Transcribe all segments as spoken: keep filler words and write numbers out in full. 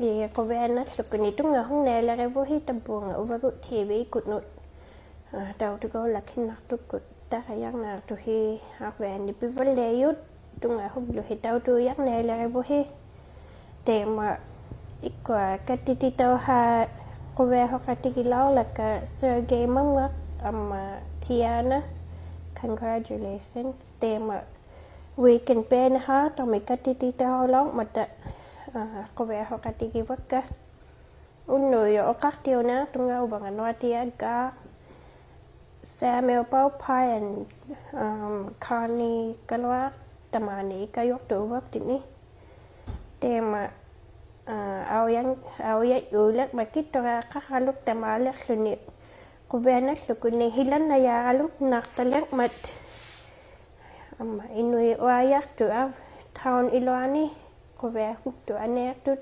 ᐄ, ᖁᕕᐊᓇᓪᓗᒃᑯᓂ ᑐᙵᓱᖕᓂᐊᓕᕆᕗᓯ ᑕᕝᕘᖓ ᐅᕙᒍᑦ ᑎ ᐱ ᐃᒃᑯᓐᓄᑦ. ᐋ, ᑕᐅᑐᒎᓚᒃᓯᓐᓇᖅᑐᒃᑯᑦ ᑕᕐᕆᔭᕐᓂᐊᖅᑐᓯ ᐊᕐᕕᐊᓂ ᐱᕙᓪᓕᐊᔪᑦ ᑐᙵᓱᒡᓗᓯ ᑕᐅᑐᔭᕐᓂᐊᓕᕆᕗᓯ. ᑕᐃᒪ ᐃᒃᑯᐊ ᑲᑎᑎᑕᐅᓵᖅ ᖁᕕᐊᓱᖃᑎᒋᓚᐅᕐᓚᒃᑲ Sergey ᒪᖕᖔᖅ ᐊᒻᒪ ᑎᐊᓇ. Congratulations. ᑕᐃᒪ ᐅᐃᑭᓐ ᐱᐊᓂᓵᖅᑐᒥ ᑲᑎᑎᑕᐅᓚᐅᕐᒪᑕ, ᐋ, ᖁᕕᐊᓱᖃᑎᒋᕙᒃᑲ. ᐅᓐᓄᔪᖅ ᐅᖃᖅᑎᐅᓂᐊᖅᑐᖓ ᐅᕙᖓ ᓄᐊᑎᐊᒡᒑᖅ Samuel Baupai and, um, Connie ᑲᓗᐊᖅ ᑕᒫᓂ ᐃᑲᔪᖅᑑᕙᑉᑎᓐᓂ. ᑕᐃᒪ, ᐋ, ᐊᐅᔭᓐ-, ᐊᐅᔭᔪᓕᕐᒪᑦ ᑭᑦᑐᕆᐊᖃᕋᓗᒃ ᑕᒫᓕᖅᖢᓂ ᖁᕕᐊᓇᓪᓗᒃᑯᓂ ᓯᓚᓐᓇᔮᕋᓗᒃᓐᓇᖅᑕᓕᕐᒪᑦ. ᐊᒻᒪ ᐃᓄᐃᑦ ᐅᐊᔭᖅᑐᑦ ᐊᕐ-, town ᐃᓗᐊᓂ ᖁᕕᐊᓱᒃᑐᐊᓂᐊᖅᑐᑦ.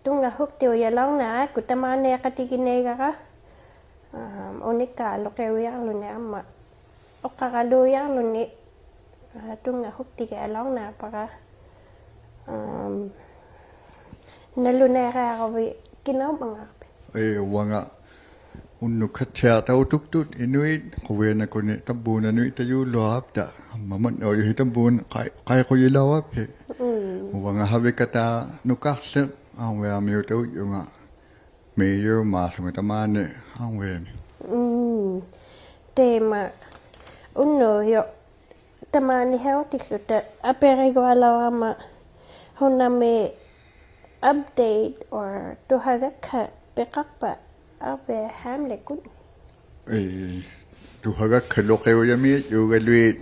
ᑐᙵᓱᒃᑎᐅᔭᓚᐅᕐᓇᖅ ᐊᑯ ᑕᒫᓃᖃᑎᒋᓂᐊᕋ, ᐊᒻ, ᐅᓂᒃᑳᓗᕿᐅᔭᕐᓗᓂ ᐊᒻᒪ ᐅᖃᕋᓗᔭᕐᓗᓂ, ᐋ, ᑐᙵᓱᒃᑎᒋᐊᓚᐅᕐᓇᖅᐸᕋ, ᐊᒻ, ᓇᓗᓇᐃᕆᐊᕈᕕᑦ ᑭᓇᐅᒻᒪᖔᖅᐱᑦ? ᐄ, ᐅᕙᖓ ᐅᓐᓄᒃ ᑲᑦᓯᐊᖅᑕᐅᑐᒃᑐᑦ ᐃᓄᐃᑦ ᖁᕕᐊᓇᒃᑯᓂ ᑕᕝᕘᓇ ᓄᐃᑕᔫᓗᐊᕋᑉᑕ, ᐊᒻᒪ ᒪᑦᓇᐅᔪᓯ ᑕᕝᕘᓇ ᖃᐃ-, ᖃᐃᖁᔨᓚᐅᕋᑉᓯ. ᒻᒻ. ᐅᕙᖓ ᓴᕕᑲᑖ ᓄᑲᖅᖠᖅ ᐊᕐᕕᐊᒥᐅᑕᐅᔪᖓ mayor-ᒪᓗᖓ ᑕᒫᓂ ᐊᕐᕕᐊᒥ. ᒻᒻ. ᑕᐃᒪ ᐅᓐᓄᔪᖅ ᑕᒫᓂ ᕼᐃᐅᑎᓪᓗᑕ ᐊᐱᕆᒍᐊᓚᐅᕋᒪ ᓱᓇᒥ update or ᑐᓴᒐᒃᓴᖅ ᐱᖃᖅᐸᑦ ᐊᕐᕕᐊ ᕼᐋᒻᓕᒃᑯᑦ? ᐄ, ᑐᓴᒐᒃᓴᓗᕿᐅᔭᒥᔪᒐᓗᐃᑦ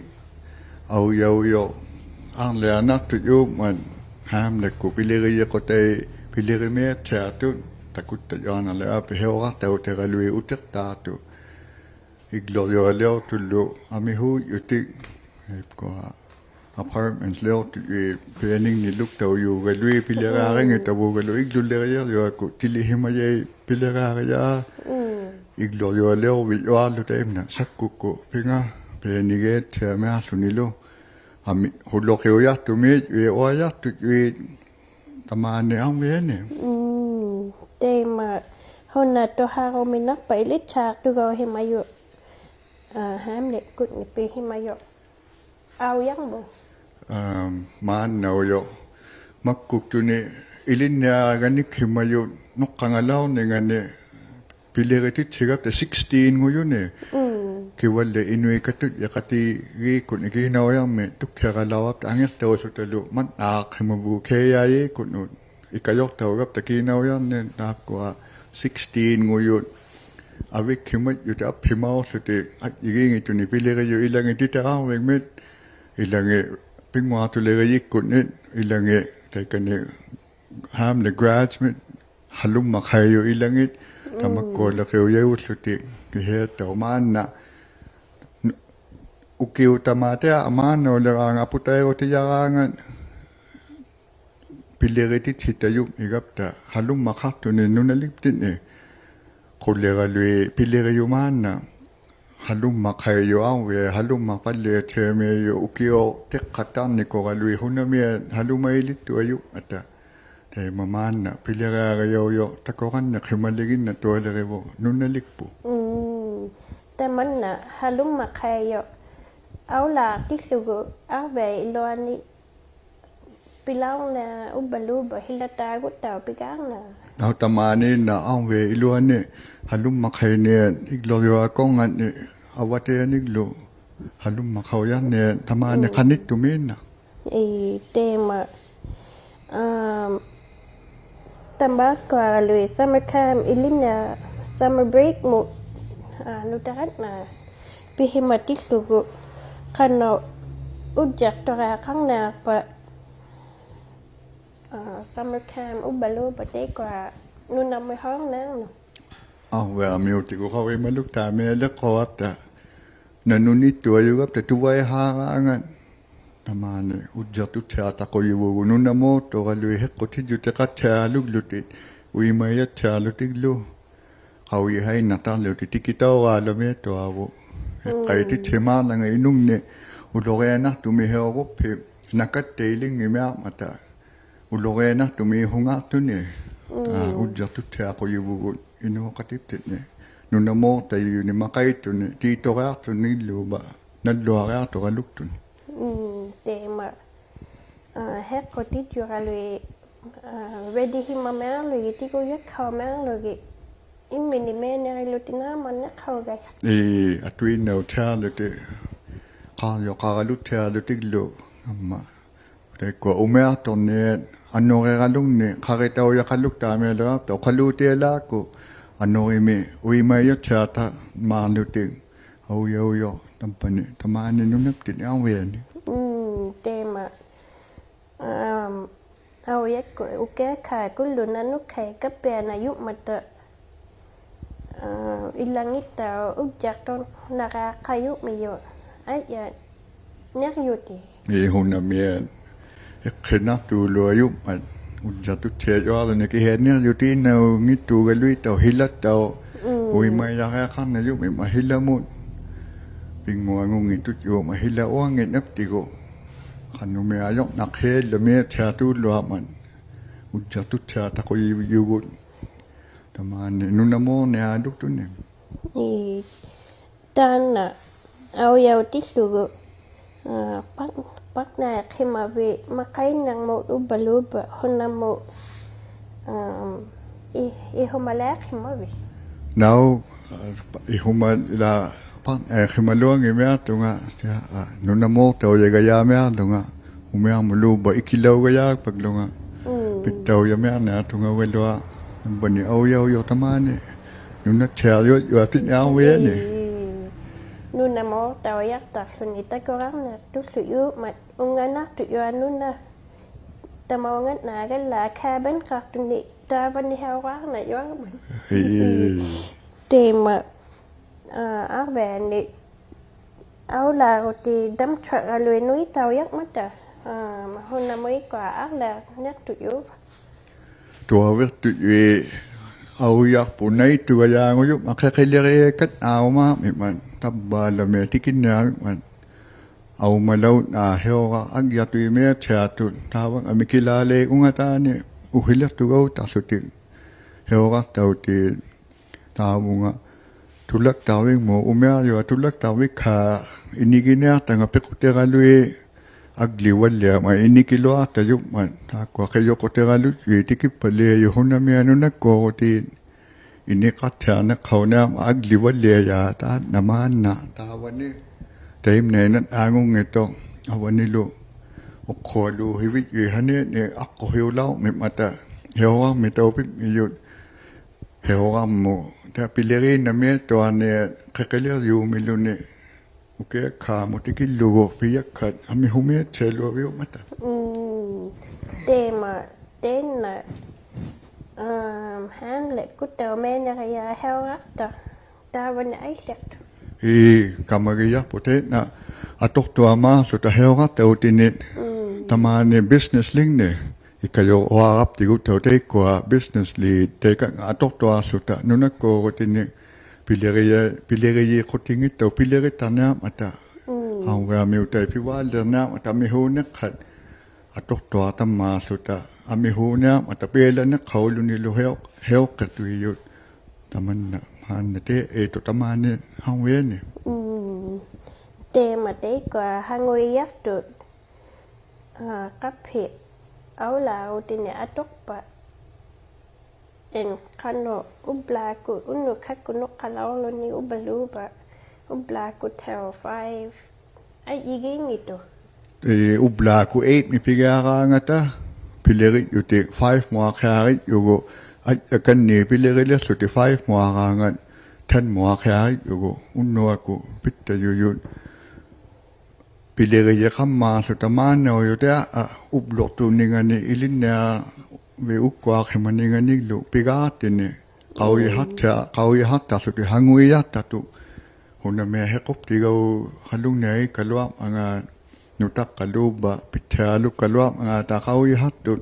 ᐊᐅᔭᐅᔪᖅ ᐊᕐᓕᐊᓇᖅᑐᔫᒻᒪᑦ ᕼᐋᒻᓕᒃᑯᑦ ᐱᓕᕆᔨᖁᑕᐃᑦ ᐱᓕᕆᒥᐊᑦᓯᐊᖅᑐᑦ ᑕᑯᑦᑕᔪᐊᓇᓕᕋᐱᒃ ᕼᐃᐅᕋᖅᑕᐅᑎᒐᓗᐃᑦ ᐅᑎᖅᑖᖅᑐᑦ. ᐃᒡᓗᕐᔪᐊᓕᐅᖅᑐᓪᓗ ᐊᒥᓲᔪᑎᒃ, ᐃᒃᑯᐊ apartments-ᓕᐅᖅᑐᔪᐃᑦ ᐱᐊᓂᖕᓂᓗᒃᑕᐅᔫᒐᓗᐃᑦ ᐱᓕᕆᐊᕆᙱᑕᕗᒐᓗ ᐃᒡᓗᓪᓕᕆᔨᓕᕆᐊᒃᑯ ᑎᓕᓯᒪᔭᐃᑦ ᐱᓕᕆᐊᕆᔭᖅ. ᒻᒻ. ᐃᒡᓗᕐᔪᐊᓕᐅᕐᕕᔪᐊᓗ ᑕᐃᒻᓇ ᓴᒃᑯᒃᑯᑦ ᐱᖓ ᐱᐊᓂᖏᑦᓯᐊᒥᐊᓗᓂᓗ. ᐊᒥ-, ᓱᓗᕿᐅᔭᖅᑐᒥᔪᐃᑦ ᐅᐊᔭᖅᑐᔪᐃᑦ ᑕᒫᓂ ᐊᕐᕕᐊᓂ. ᒻᒻ. ᑕᐃᒪ ᓱᓇ ᑐᓴᕈᒥᓇᖅᐸᑦ ᐃᓕᑦᓯᐊᖅᑐᒐᐅᓯᒪᔪᑦ, ᐋ, ᕼᐋᒻᓕᒃᑯᑦ ᓂᐱᓯᒪᔪᑦ ᐊᐅᔭᕐᒧᑦ? ᐊᒻ, ᒫᓐᓇᐅᔪᖅ ᒪᒃᑯᒃᑐᓂᒃ ᐃᓕᓐᓂᐊᕋᓐᓂᒃᓯᒪᔪᑦ ᓄᖅᑲᖓᓚᐅᕐᓂᖓᓂᒃ ᐱᓕᕆᑎᑦᓯᒐᑉᑕ sixteen-ᖑᔪᓂᒃ. ᒻᒻ. ᑭᕙᓪᓕ ᐃᓄᐃᑦ ᑲᑐᔾᔨᖃᑎᒌᒃᑯᓐᓂᒃ ᑮᓇᐅᔭᕐᒥ ᑐᒃᓯᕋᓚᐅᕋᑉᑕ ᐊᖏᖅᑕᐅᓱᑕᓗ ᒪᑦᓈᖅᓯᒪᕗᑦ ᑲᔭᐃᒃᑯᓐᓄᑦ ᐃᑲᔪᖅᑕᐅᒐᑉᑕ ᑮᓇᐅᔭᕐᓂᒃ ᑖᒃᑯᐊ sixteen-ᖑᔪᑦ ᐊᕕᒃᓯᒪᔾᔪᑎᒃ ᐊᑉᓯᒪᐅᖅᖢᑎᒃ ᐊᔾᔨᒌᙱᑦᑐᓂᒃ ᐱᓕᕆᔪᑦ ᐃᓚᖏᑦ ᑎᑎᕋᕐᕕᖕᒥᑦ ᐃᓚᖏᑦ ᐱᙳᐊᖅᑐᓕᕆᔨᒃᑯᓐᓂᒃ ᐃᓚᖏᑦ ᑕᐃᑲᓂ ᕼᐋᒻᓂ grads-ᒥᑦ ᖃᓗᒻᒪᖃᐃᔪᑦ ᐃᓚᖏᑦ ᒻᒻ. ᑕᒪᒃᑯᐊᓕᕿᐅᔭᐅᓪᓗᑎᒃ ᑭᓯᐊᑦᑕᐅᖅ ᒫᓐᓇ ᓄ-, ᐅᑭᐅᑦ ᑕᒫᑎᐊᖅ ᒫᓐᓇᐅᓕᕌᖓᑦ ᐊᐳᑕᐃᒍᑎᔭᕌᖓᑦ ᐱᓕᕆᑎᑦᓯᑕᔪᖕᓂᒐᑉᑕ ᖃᓗᒻᒪᖃᖅᑐᓂᒃ ᓄᓇᓕᑉᑎᓐᓂ. ᖁᓕᕋᓗᐃᑦ ᐱᓕᕆᔪᑦ ᒫᓐᓇ ᖃᓗᒻᒪᖃᐃᔪᑦ ᐊᕐᕕᐊᑦ ᖃᓗᒻᒪᖅᐸᓪᓕᐊᑦᓯᐊᒥᐊᔪᑦ ᐅᑭᐅᖅ ᑎᖅᑲᑦᑕᕐᓂᑯᕋᓗᐃᑦ ᓱᓇᒥᐊᑦ ᖃᓗᒪᐃᓕᑦᑐᐊᔪᖕᒪᑕ. ᑕᐃᒪ ᒫᓐᓇ ᐱᓕᕆᐊᕆᔭᐅᔪᖅ ᑕᑯᕋᓐᓂᖅᓯᒪᓕᒋᓐᓇᑐᐊᓕᕆᕗᖅ ᓄᓇᓕᒃᐳᑦ. ᒻᒻ. ᑕᒪᓐᓇ ᖃᓗᒻᒪᖃᐃᔪᑦ ᐊᐅᓚᖅᑎᓪᓗᒍ ᐊᕐᕕᐊ ᐃᓗᐊᓂ ᐱᓚᐅᕐᓂᐊᖅ ᐅᕝᕙᓘᕝᕙ ᓯᓚᑖᒍᑦᑕᐅᖅ ᐱᒑᕐᓇᖅ? ᑕᐅ ᑕᒫᓃᓐᓇ ᐊᕐᕕᐊ ᐃᓗᐊᓂ ᖃᓗᒻᒪᖃᐃᓂᐊᑦ ᐃᒡᓗᕐᔪᐊᖅᑯᕐᖓᓐᓂ ᐊᕙᑎᐊᓂᒡᓗ ᖃᓗᒻᒪᖃᐅᔭᕐᓂᐊᑦ ᑕᒫᓂ ᒻᒻ. ᖃᓂᑦᑐᒦᓐᓇᖅ. ᐄ, ᑕᐃᒪ, ᐊᒻ, ᑕᒪᒃᑯᐊᓗᐃᑦ summer camp ᐃᓕᓐᓂᐊᖅ summer break-ᒧᑦ, ᐋ, ᓄᑕᕋᓐᓇ ᐱᓯᒪᑎᓪᓗᒍ ᖃᓄᖅ ᐅᔾᔨᖅᑐᕆᐊᖃᕐᓂᐊᖅᐸᑦ ᐋ, summer camp ᐅᕝᕙᓘᕝᕙ ᑕᐃᒃᑯᐊ ᓄᓇᒥᖅᓴᕐᓂᐊᕐᓄᑦ? ᐊᕐᕕᐊᕐᒥᐅᑎᒍᑦ ᖃᐅᔨᒪᓗᒃᑖᒥᐊᓕᖅᑯᕋᑉᑕ. ᓇᓄᓂᑦᑐᐊᔪᒐᑉᑕ ᑐᕙᐃᓵᕌᖓᑦ. ᑕᒫᓂ ᐅᔾᔨᖅᑐᑦᑎᐊᖅᑕᖁᔨᕗᒍᑦ ᓄᓇᒨᖅᑐᕋᓗᐃᑦ ᕼᐃᖅᑯᑎᔾᔪᑎᖃᑦᑎᐊᓗᒡᓗᑎᒃ, ᐅᐃᒪᐃᔭᑦᑎᐊᓗᑎᒡᓗ. ᖃᐅᔨᓴᐃᓐᓇᑕᓗᑎᒃ ᑎᑭᑕᐅᕌᓗᒻᒥᐊᑐᐊᕗᑦ. ᒻᒻ. ᐃᖅᑲᐃᑎᑦᓯᒪᓚᖓ ᐃᓄᖕᓂ ᐅᓗᕆᐊᓇᖅᑐᒥᖅᓴᐅᕈᑉᓯ ᓇᑲᑦᑕᐃᓕᙱᒥᐊᕐᒪᑕ. ᐅᓗᕆᐊᓇᖅᑐᒦᕼᐅᖔᖅᑐᓂ. ᒻᒻ. ᐋ, ᐅᔾᔨᖅᑐᑦᑎᐊᖁᔨᕗᒍᑦ ᐃᓅᖃᑎᑉᑎᖕᓂ. ᓄᓇᒨᖅᑕᔪᓂ ᒪᖃᐃᑦᑐᓂ ᑏᑐᕆᐊᖅᑐᓂᒡᓘᕝᕙ ᓇᓪᓗᐊᕆᐊᖅᑐᕋᓗᒃᑐᓂ. ᒻᒻ, ᑕᐃᒪ. ᐋ, ᕼᐃᖅᑯᑎᔾᔪᕋᓗᐃᑦ, ᐋ, ᕕᓕᕼᐃᒪᒥᐊᕐᓗᒋᑦ, ᑎᒍᔭᒃᓴᐅᒥᐊᕐᓗᒋᑦ, ᐃᒻᒥᓂᒃ ᒪᐃᓇᕆᓗᑎᒃ ᓈᒻᒪᓐᓂᖅᓴᐅᒐᔭᖅ. ᐄ, ᐊᑐᐃᓐᓇᐅᑦᑎᐊᓗᑎᒃ, ᖃᕐᔪᖃᕋᓗᑦᑎᐊᓗᑎᒡᓗ, ᐊᒻᒪ. ᑕᐃᒃᑯᐊ ᐅᒥᐊᖅᑐᕐᓂᐊᑦ ᐊᓄᕆᕋᓗᖕᓂ, ᖃᕆᑕᐅᔭᖃᓗᒃᑖᒥᐊᓗᐊᖅᑕᐅᖅ, ᐅᖃᓘᑎᐊᓛᒃᑯᑦ, ᐊᓄᕆᒥᒃ ᐅᐃᒪᐃᔭᑦᑎᐊᖅᑕᒫᓗᑎᒃ, ᐊᐅᔭᐅᔪᖅ, ᑕᑉᐸᓂ, ᑕᒫᓂ ᓄᓇᑉᑎᖕᓂ ᐊᕐᕕᐊᓂ. ᒻᒻ, ᑕᐃᒪ. ᐋᒻ, ᐊᐅᔭᒃᑯᑦ, ᐅᑭᐊᒃᓵᒃᑯᓪᓗ ᓇᓄᒃᓴᐃᑦ ᑲᑉᐱᐊᓇᔪᖕᒪᑕ, ᐋ, ᐃᓚᖏᑦᑕᐅᖅ ᐅᔾᔨᖅᑐᓐᓇᕆᐊᖃᔪᖕᒥᔪᖅ, ᐊᔾᔭ, ᓂᕐᔪᑎᑦ. ᐄ ᓱᓇᒥᐊᑦ, ᐃᖅᓯᓇᖅᑑᓗᐊᔪᖕᒪᑦ, ᐅᔾᔨᖅᑐᑦᑎᐊᔪᐊᕐᓗᓂ ᑭᓯᐊᓂᕐᔪᑎᑦ ᐃᓐᓇᐅᙱᑦᑑᒐᓗᐃᑦᑕᐅᖅ ᓯᓚᑦᑕᐅᖅ, ᒻᒻ. ᐅᐃᒪᐃᔭᕆᐊᖃᕐᓇᔪᖕᒪᑦ ᓯᓚᒧᑦ, ᐱᙳᐊᖑᙱᑦᑐᔾᔪᒪ ᓯᓚ ᐅᐊᙱᓐᓇᑉᑎᒍ, ᖃᓄᒥᐊᔪᕐᓇᖅᓯᐊᓪᓗᒥ ᑎᐊᑑᓗᐊᕐᒪᑦ, ᐅᔾᔨᖅᑐᑦᑎᐊᖅᑕᖁᔨᔪᒍᑦ, ᑕᒫᓂ ᓄᓇᒨᕐᓂᐊᓗᒃᑐᓂ. ᐄ, ᑖᓐᓇ ᐊᐅᔭᐅᑎᓪᓗᒍ, ᐋ, ᐸᒃ-, ᐸᒃᓇᐃᖅᓯᒪᕕᑦ ᒪᖃᐃᓐᓇᕐᒧᑦ ᐅᕝᕙᓘᕝᕙ ᓱᓇᒧᑦ, ᐋ, ᐃ-, ᐃᓱᒪᓕᐊᖅᓯᒪᕕᑦ? ᓇᐅᒃ, ᐋ, ᐃᓱᒪᓕᐊ-, ᐸᒃᓇᐃᖅᓯᒪᓗᐊᙱᒥᐊᖅᑐᖓ, ᑎᐊ, ᐋ, ᓄᓇᒨᖅᑕᐅᔭᒐᔮᒥᐊᕐᓗᖓ, ᐅᒥᐊᕐᒧᓘᕝᕙ ᐃᑭᓚᐅᒐᔮᒃᐸᒃᓗᖓ, ᒻᒻ. ᐱᑦᑕᐅᔭᒥᐊᕐᓂᐊᖅᑐᖓ ᐅᒐᓗᐊ, ᑕᑉᐸᓂ ᐊᐅᔭᐅᔪᖅ ᑕᒫᓂ, ᓄᓇᑦᑎᐊᕐᔪᐊᔪᐊᑎᑦ ᐊᕐᕕᐊᓂ. ᒻᒻ. ᓄᓇᒨᖅᑕᐅᔭᖅᑕᕐᓗᓂ ᑕᑯᕋᕐᓂᐊᖅᑐᓪᓗᔪᖕᒪᑦ, ᐅᖓᓈᖅᑐᔪᐊᑦ ᓄᓇ, ᑕᒪᐅᖓᓈᒐᓪᓚᒃ cabin-ᖃᖅᑐᓂ ᑖᕙᓂ ᓴᐅᕌᕐᓇᔪᐊᕐᒪᑦ. ᐄ. ᑕᐃᒪ, ᐋ, ᐊᕐᕕᐊᓂ ᐊᐅᓚᒍᑎᑦ dump truck-ᕋᓗᐃᑦ ᓄᐃᑕᐅᔭᕐᒪᑕ, ᐋ, ᓱᓇᒧᑦ ᐃᒃᑯᐊ ᐊᕐᓕᐊᕐᓂᐊᖅᑐᔪᖅ. ᑐᐊᕕᖅᑐᔪᐃᑦ ᐊᐅᔭᖅᐳᖅ ᓇᐃᑦᑐᒐᔮᖑᔪᖕᒪᑦ ᕿᕿᓕᕆᐊᒃᑲᑦ ᐊᐅᒪᕐᒥᖕᒪᑦ, ᑕᕝᕚᓪᓚᒥ ᑎᑭᓐᓂᐊᕐᒥᖕᒪᑦ. ᐊᐅᒪᓚᐅᑦ ᐋ ᓯᐅᕋᖅ ᐊᒡᔪᖅᑐᐃᒥᐊᑦᑎᐊᖅᑐᑦ, ᑖᕙᙵᒥᒃ ᑭᓛᓕᒍᖓᑖᓂ ᐅᓯᓕᖅᑐᒐᐅᑕᖅᖢᑎᒃ. ᓯᐅᕋᖅᑕᐅᑎᑦ ᑖᕗᖓ ᑐᓚᒃᑕᕐᕕᖕᒧᑦ, ᐅᒥᐊᕐᔪᐊᑦ ᑐᓚᒃᑕᕐᕕᒃᓵᖅ, ᐃᓂᒋᓂᐊᖅᑕᖓ ᐱᖁᑎᕋᓗᐃᑦ ᐊᒡᓕᕙᓪᓕᐊᕐᒪᑦ ᐃᓂᑭᓗᐊᖅᑕᔪᖕᒪᑦ, ᑖᒃᑯᐊ ᕿᔪᖁᑎᕋᓗᔾᔪᐃᑦ ᑎᑭᑉᐸᓪᓕᐊᔪᑦ ᓱᓇᒥᐊᑦ ᓄᓇᒃᑰᕈᑎᑦ ᐃᓂᖃᑦᑎᐊᕐᓂᖅᓴᐅᓂᐊᕐᒪᑦ ᐊᒡᓕᕙᓪᓕᐊᔮᑦ ᑖᓐᓇ ᒫᓐᓇ ᑖᕙᓂ. ᑕᐃᒪᓐᓇᐃᓐᓇᑦ ᐊᖑᙱᑦᑐᖅ ᐊᕙᓂᓗ ᐅᖅᑯᐊᓘᓯᕕᔾᔪᐃᑦ ᓴᓂᐊᓂᒃ ᐊᖅᑯᓯᐅᓚᐅᕐᒥᖕᒪᑕ ᓯᐅᕋᕐᒥᒃ ᑕᐅᐱᖕᒥᔪᑦ. ᓯᐅᕋᕐᒧᑦ ᑕ ᐱᓕᕆᓐᓇᒥᐊᑦᑐᐊᕐᓂᐊᑦ ᕿᕿᓕᕐᔫᒥᓗᓂ ᐅᑭᐊᒃᓵᒧᑦ ᑎᑭᓪᓗᒍ ᐱᔭᒃᓴᑦ ᐊᒥᓱᒥᐊᑦᑎᐊᓗᐊᕕᐅᒻᒪᑕ. ᒻᒻ. ᑕᐃᒪ, ᑖᓐᓇ, ᐋᒻ, ᕼᐋᓪᓚᒃᑯᑦᑕᐅᖅ ᒪᐃᓇᕆᔭᖅ ᓯᐅᕋᖅᑕᖅ ᑖᕙᓂ ᐊᐃᓕᖅᑐᖅ. ᐄ, ᑲᒪᒋᔭᖅᐳᑦ ᑖᓐᓇ ᐊᑐᖅᑐᐊᒫᖅᖢᑕ ᓯᐅᕋᖅᑕᐅᑎᓂᒃ. ᒻᒻ. ᑕᒫᓂ business-ᓕᖕᓂ ᐃᑲᔪᕚᕋᑉᑎᒍᑦᑕᐅᖅ ᑕᐃᒃᑯᐊ business-ᓖᑦ ᑕᐃᑲᙵᑦ ᐊᑐᖅᑐᐊᖅᖢᑕ ᓄᓇᒃᑰᕈᑎᓂᒃ ᐱᓕᕆᔭ-, ᐱᓕᕆᔩᖁᑎᙱᑦᑕᐅᖅ ᐱᓕᕆᑦᑕᕐᓂᐊᕐᒪᑕ. ᒻᒻ. ᐊᕐᕕᐊᒥᐅᑕᐃᑦ ᐱᕚᓪᓕᕐᓂᐊᕐᒪᑕ ᐊᒥᓲᓂᖅᓴᑦ ᐊᑐᖅᑐᐊᖅᑕᒫᖅᖢᑕ ᐊᒥᓲᓂᐊᕐᒪᑕ ᐱᐊᓚᓂᖅᓴᐅᓗᓂᓗ ᓯᐅᖅ-, ᓯᐅᖅᑭᖅᑐᐃᔪᑦ. ᑕᒪᓐᓇ, ᒫᓐᓇ ᑕᐃ-, ᐃᑦᑐᖅ ᑕᒫᓂ ᐊᕐᕕᐊᓂ. ᒻᒻ. ᑕᐃᒪ ᑕᐃᒃᑯᐊ ᓴᖑᐃᔭᖅᑐᑦ, ᐋ, ᖃᑉᓯ ᐊᐅᓚᒍᑎᓂᒃ ᐊᑐᖅᐸᑦ. ᐃᓐ ᖃᓄᖅ ᐅᑉᓛᒃᑯᑦ ᐅᓐᓄᒃ ᖃᒃᑯᑦ ᓄᖅᑲᓚᐅᕐᓗᓂ ᐅᕝᕙᓘᕝᕙ, ᐅᑉᓛᒃᑯᑦᑕᐅᖅ five ᐊᔾᔨᒌᙱᑦᑐᖅ. ᐄ, ᐅᑉᓛᒃᑯᑦ eight-ᒥᒃ ᐱᒋᐊᕌᖓᑕ ᐱᓕᕆᔾᔪᑎᒃ five-ᒧᐊᖅᓯᐊᕆᔾᔪᒍᑦ, ᐊᔾᔭᒃᑲᓐᓂᒃ ᐱᓕᕆᓕᖅᖢᑎᒃ five-ᒧᐊᕌᖓᑦ ten-ᒧᐊᖅᓯᐊᕆᔾᔪᒍᑦ, ᐅᓐᓄᐊᒃᑯᑦ ᐱᑦᑕᔪᔪᑦ. ᐱᓕᕆᔨᖃᒻᒫᖅᖢᑕ ᒫᓐᓇᐅᔪᖅ ᑕ ᐊ ᐅᑉᓗᖅᑐᓂᖓᓂ ᐃᓕᓐᓂᐊᕕᑦ ᐅᒃᑯᐊᖅᓯᒪᓂᖓᓂᒡᓗ ᐱᒑᑎᓂ ᖃᐅᔨᓴᖅᑕ-, ᖃᐅᔨᓴᖅᑕᖅᖢᑎᒃ ᓴᖑᐃᔭᖅᑕᑐᑦ. ᓱᓇᒥᐊᖅ ᓯᖁᑉᑎᒐᐅᖅ ᖃᓗᖕᓂᐊᖅ ᐃᑲᓗᐊᕐᒪᖔᑦ ᓄᑕᖅᑲᓘᕝᕙ ᐱᑦᓯᐊᓗᒃᑲᓗᐊᕐᒪᖔᑕ ᖃᐅᔨᓴᖅᑐᑦ